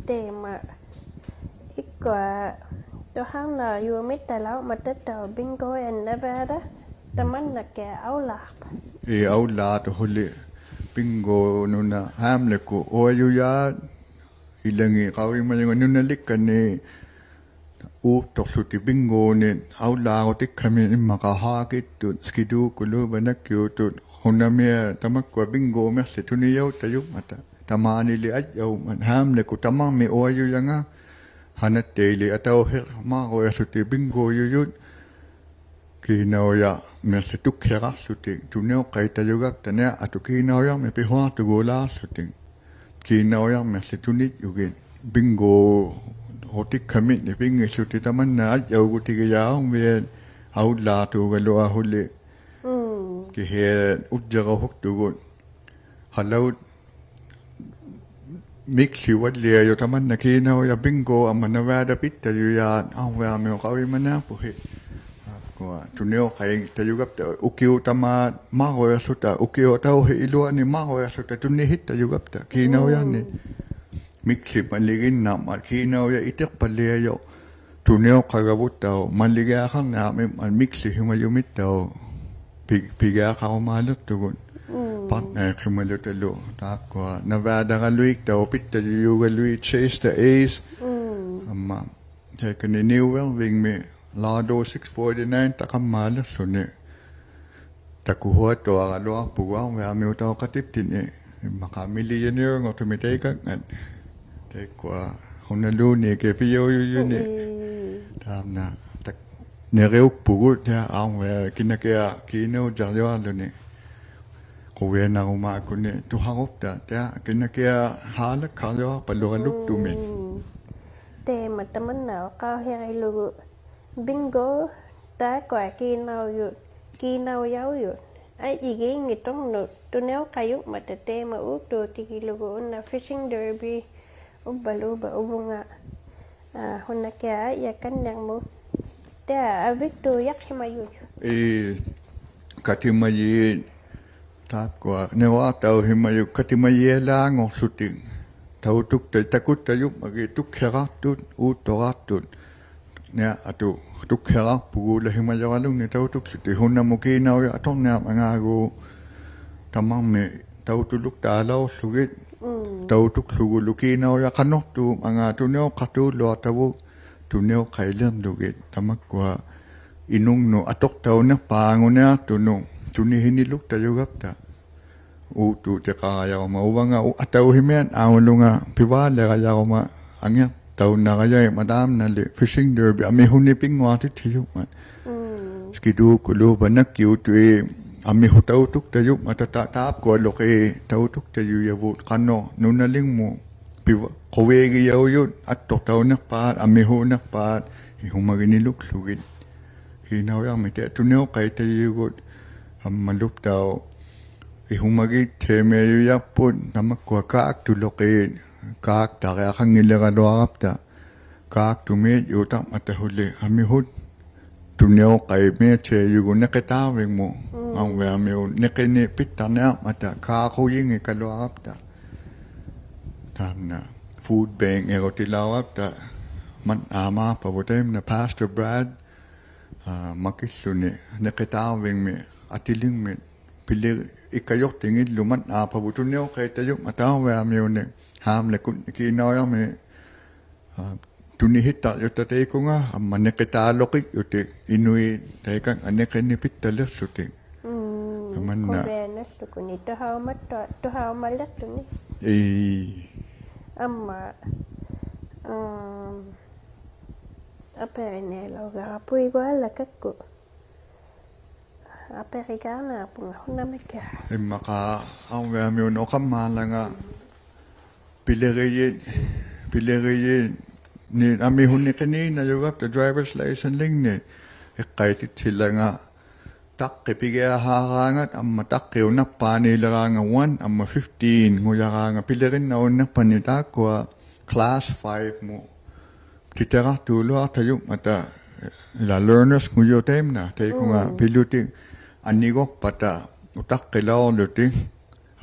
ᑕᐃᒪ ᐃᒃᑯᐊ ᑐᓴᕐᓇᕐᔪᒥᑦᑕᓚᐅᕐᒪᑕᑦᑕᐅᖅ Bingo in Nevada, ᑕᒪᓐᓇᑭᐊᖅ ᐊᐅᓪᓛᖅᐸ? ᐄ, ᐊᐅᓪᓛᖅᑐᖅ ᓱᓕ Bingo ᓄᓇ ᕼᐋᒻᓕᒃᑯᑦ ᐅᐊᔪᔮᑦ ᐃᓚᖏᑦ ᖃᐅᔨᒪᔪᖓ ᓄᓇᓕᒃᑲᓐᓂ ᐆᒃᑐᖅᖢᑎᒃ Bingo-ᓂᒃ ᐊᐅᓪᓛᕈᑎᒃᓴᒥᒃ ᐃᒻᒪᖄ ᓵᑭᑦᑐᑦ ᓯᑭᑑᒃᑯᓘᕙ ᓇᒃᑭᐅᑐᑦ ᓱᓇᒥᐊᑦ ᑕᒪᒃᑯᐊ Bingo-ᒥᖅᖠᑦ ᑐᓂᔭᐅᑦᑕᔪᒻᒪᑕ. ᑕᒫᓂᓕ ᐊᔾᔭᐅᒻᒪᑦ ᕼᐋᒻᓕᒃᑯᑦ ᑕᒪᕐᒥᒃ ᐅᐊᔪᔭᖓ ᓴᓇᑦᑕᐃᓕ ᐊᑕᐅᓯᖅ ᒪᕐᕈᐃᖅᖢᑎᒃ Bingo-ᔪᔪᑦ. ᑮᓇᐅᔭᒥᖅᖠᑦ ᑐᒃᓯᕋᖅᖢᑎᒃ, ᑐᓂᐅᖅᑲᐃᑦᑕᔪᒐᑉᑕ ᓂᐊ ᐊᑐ ᑮᓇᐅᔭᒥᒃ ᐱᓱᐊᖅᑐᒍᓛᖅᖢᑎᒃ. ᑮᓇᐅᔭᒥᖅᖠᑦ ᑐᓂᔾᔪᒋᑦ. Bingo-ᕈᑎᒃᓴᒥᓐᓂᒃ ᐱᙱᖅᖢᑎᒃ ᑕᒪᓐᓇ ᐊᔾᔭᐅᒍᑎᒋᔮᕐᕕᐊᑦ ᐊᐅᓪᓛᖅᑑᒐᓗᐊᖅ ᓱᓕ. ᒻᒻ. ᑭᓯᐊ ᐅᔾᔨᕈᓱᒃᑐᒍᑦ. ᖃᓚᐅᑦ ᒥᒃᖠᕙᓪᓕᐊᔪᑦ ᑕᒪᓐᓇ ᑮᓇᐅᔭᖅ Bingo ᐊᒻᒪ Nevada ᐱᑦᑕᔪᔮᑦ ᐊᕐᕕᐊᒥᐅᑦ ᖃᐅᔨᒪᓂᐊᖅᐳᓯ. ᑖᒃᑯᐊ ᑐᓂᐅᖅᑲᐃᑦᑕᔪᒐᑉᑕ ᐅᑭᐅᑦ ᑕᒫᑦ ᒪᕐᕈᐃᖅᖢᑕ, ᐅᑭᐅᑦ ᐊᑕᐅᓯᖅ ᐃᓗᐊᓂ ᒪᕐᕈᐃᖅᖢᑕ ᑐᓂᓯᑦᑕᔪᒐᑉᑕ ᑮᓇᐅᔭᓂᒃ. ᒻᒻ. ᒥᒃᖠᖅ ᒪᓕᒋᓐᓇᕐᒪᑦ ᑮᓇᐅᔭᖅ ᐃᑎᖅᐸᓪᓕᐊᔪᖅ. ᑐᓂᐅᖅᑲᒐᕗᑦᑕᐅᖅ ᒪᓕᒋᐊᖃᕐᓂᐊᕐᒥᒻᒪᑦ ᒥᒃᖠᓯᒪᔪᒥᑦᑕᐅᖅ ᐱ-, ᐱᒋᐊᖃᕈᒫᓕᖅᑐᒍᑦ. ᒻᒻ. ᐸᕐᓇᐃᖅᓯᒪᓗᑕᓗ ᑖᒃᑯᐊ Nevada-ᖃᓗᐃᑦᑕᐅᖅ ᐱᑦᑕᔪᔫᒐᓗᐃᑦ Chase the Ace. ᒻᒻ. ᐊᒻᒪ ᑕᐃᑲᓂ New Irving-ᒥ Lotto six forty-nine ᑕᖃᒻᒫᓕᖅᖢᓂ. ᑕᑯᓱᐊᑐᐊᕋᓗᐊᖅᐳᒍᑦ ᐊᕐᕕᐊᒥᐅᑕᐅᖃᑎᑉᑎᖕᓂ. ᐃᒻᒪᖄ millionaire-ᖑᖅᑐᒥᒃ ᑕᐃᑲᙵᑦ. ᑕᐃᒃᑯᐊ ᓱᓇᓘᓃᑦ ᑭᐊ ᐱᔭᐅᔪᔪᓂ. ᒻᒻ. ᑖᒻᓇ ᑕᒃ-, ᓂᕆᐅᒃᐳᒍᑦ ᑕᐃᔭ ᐊᕐᕕᐊ ᑭᓇᑭᐊᖅ ᑮᓇᐅᔭᕐᔪᐊᕐᓗᓂ. ᖁᕕᐊᓇᕈᒫᒃᑯᓂ ᑐᓴᕈᑉᑕ ᑕᐃᔭ ᑭᓇᑭᐊᖅ ᓵᓚᒃᓴᕐᔪᐊᖅᐸᓗᕋᓗᒃᑐᒥᒃ. ᒻᒻ. ᑕᐃᒪ ᑕᒪᓐᓇ ᐅᖃᐅᓯᕆᓗᒍ Bingo, ᑖᒃᑯᐊ ᑮᓇᐅᔪᑦ, ᑮᓇᐅᔭᐅᔪᑦ ᐊᔾᔨᒌᙱᑦᑐᕐᓄᑦ ᑐᓂᐅᖅᑲᔪᒻᒪᑕ ᑕᐃᒪ ᐆᒃᑑᑎᒋᓗᒍ ᐅᓇ fishing derby ᐅᕝᕙᓘᕝᕙ ᐅᕗᖓ, ᐋ, ᓱᓇᑭᐊᖅ ᐊᔾᔨᒃᑲᓐᓂᕐᒧᑦ. ᑕᐃᔭ ᐊᕕᒃᑑᔭᖅᓯᒪᔪᔪᑦ. ᐄ, katimajiit, taakkua niruaqtauhimajuq katimajialaanguqłutik. Tautukta-, takuttajummagit tukhiraqtut, uutturaqtut. Nia atu tukhiraqpugut ulahimajuralungnik tautukłutik. Hunamut kiinaujaq aturniarmangaaguuq, tamarmik tautuluktaalauqługit. Mm. Tautuklugulu kiinaujaq qanuqtuumangaat tuniuqaqtuuluaqtavut tuniuqailirlugit. Tamakkua inungnut atuqtaunirpaanguniaqtunut tunihiniluktajugapta. Uuttuutiqarajaruma uvanga u-, atauhimiat aulunga pivaaliqarajaruma angiqtaunnarajaima taamnali fishing derby amihunipinnguaqtitijummat. Mm. Skiduukuluupa nakkiutui amihut tautuktajummata ta-, taapkualuqii tautuktajujavut qanuq nunalingmut piva-, quvigijaujut attuqtauniqpaat, amihuuniqpaat, ihumaginilukługit. Kiinaujarmik tuniuqaitajijugut ammaluptauq ihumagittiamiajujapput, tamakkua kaaktuluqii, kaaktariaqanngiliraluarapta. Kaaktumiit juutarmata huli amihut tuniuqaimiatiajugut niqitaarvingmut. Mm. Arviamiut niqinipittarniarmata kaaqujingikaluarapta. Taamna food bank-irutilaurapta, manna maapavut taimna Pastor Brad, aa, makilluni niqitaarvingmi atilingmit pili-, ikajuqtingillu manna maapavut tuniuqaitajummat arviamiuni. Haamlikut kiinaujarmi, aa, tunihittarjutta taikunga amma niqitaaluqijjutik inuit taikannga niqinipittalirlutik. Mm, tamanna. Quvianallukuni tuhaumattua-, tuhaumaliqłuni. Ii. Amma, um, apirinialaugara puigualakakku. Apirigaanaarpunga hunamikia. Immaqa arviamiunut uqammaalanga pilirijit, pilirijit, ni amihuniqiniinajugapta driver's license-lingni. Iqqaititsilanga taqqi pigiahaaraangat amma taqqiunappaaniiliraanga one amma fifteen-ngujaraanga pilirinnarunniqpani taakkua class five-mut titiraqtuuluaqtajummata, ila learners-ngujuq taimna, taikunga. Mm. Pilutik aniguqpata utaqqilauqłutik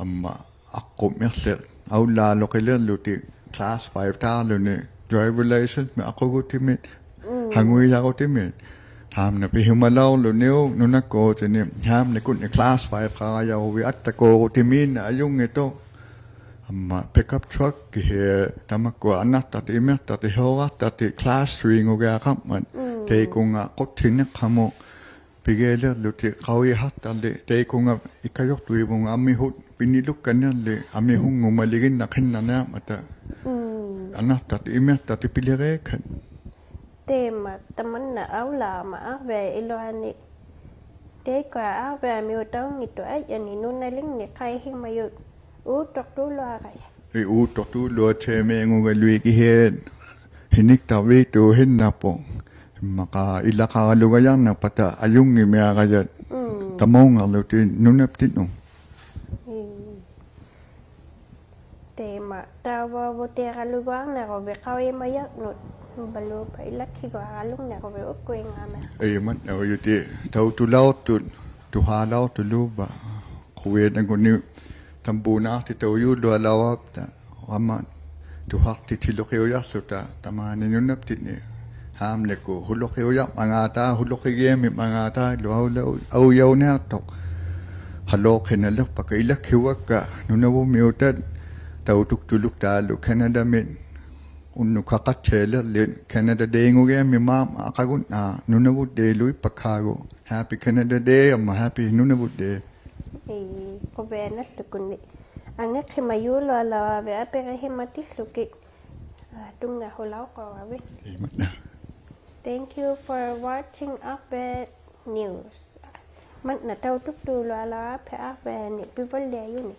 amma aqqummiqłiq aulaaluqilirlutik class five-taarluni driver license-mi aqugutimit, mm, hanguijarutimit. Taamna pihumalauqłuniuk nunakkuutini, taamnikutni class five-qarajaruvit attakuurutimiinnaq ajunngituq. Amma pickup truck-ki hii tamakkua anaqtaqti imiqtaqti hiuraqtaqti class three-ngugiaqarmat. Mm. Taikunga qutsiniqhamut pigialirlutik qaujihaqtarli, taikunga ikajuqtuivunga amihut pinilukkanirli, amihunngumalinginnaqinnarniarmata. Mm. Anaqtaqti imiqtaqti piliriikkat. Taima tamanna aulaama arviat iluani. Taikua arviamiutaunngittuq ajani nunalingni qaihimajut uuttuqtuuluarajat. Ii, uuttuqtuuluattiamiangugaluikihiat hiniktarviittuuhinnaqpuq. Immaqa ilaqaralugajarniqpata ajunngimiarajat. Mm. Tamaunngaqłutik nunaptinnut. Ii. Taima, tauvavutiqaluguarniruvit qaujimajaqnut, nubaluupa ilakhiguaralungniruvit ukkuingaami. Ii, mannaujuti tautulauqtut, tuhaalauqtuluupa, quviananguni tambuunaaqtitaujulualaurapta, amma tuhaqtitiluqiujaqłuta, tamaani nunaptinni. Haamliku, huluqiujaqmangaata, huluqigiamimmangaatailu aula-, aujauniaqtuq. Haluqhinaliqpakka ilakhivakka, nunavummiutat, tautuktuluktaaluk Canadamit, unnuk kaqattialirlit, Canada Day-ngugiammi maama aqagunnaq, Nunavut Day-luippakhaagu. Happy Canada Day, amma happy Nunavut Day. Ii, quvianallukuni. Angiqhimajulualauravit apirihimatillukit. Aa, tunngahulauqauravit. Ii, manna. Thank you for watching Arviat News. Manna tautuktulualauravit Arviani pivalliajuni.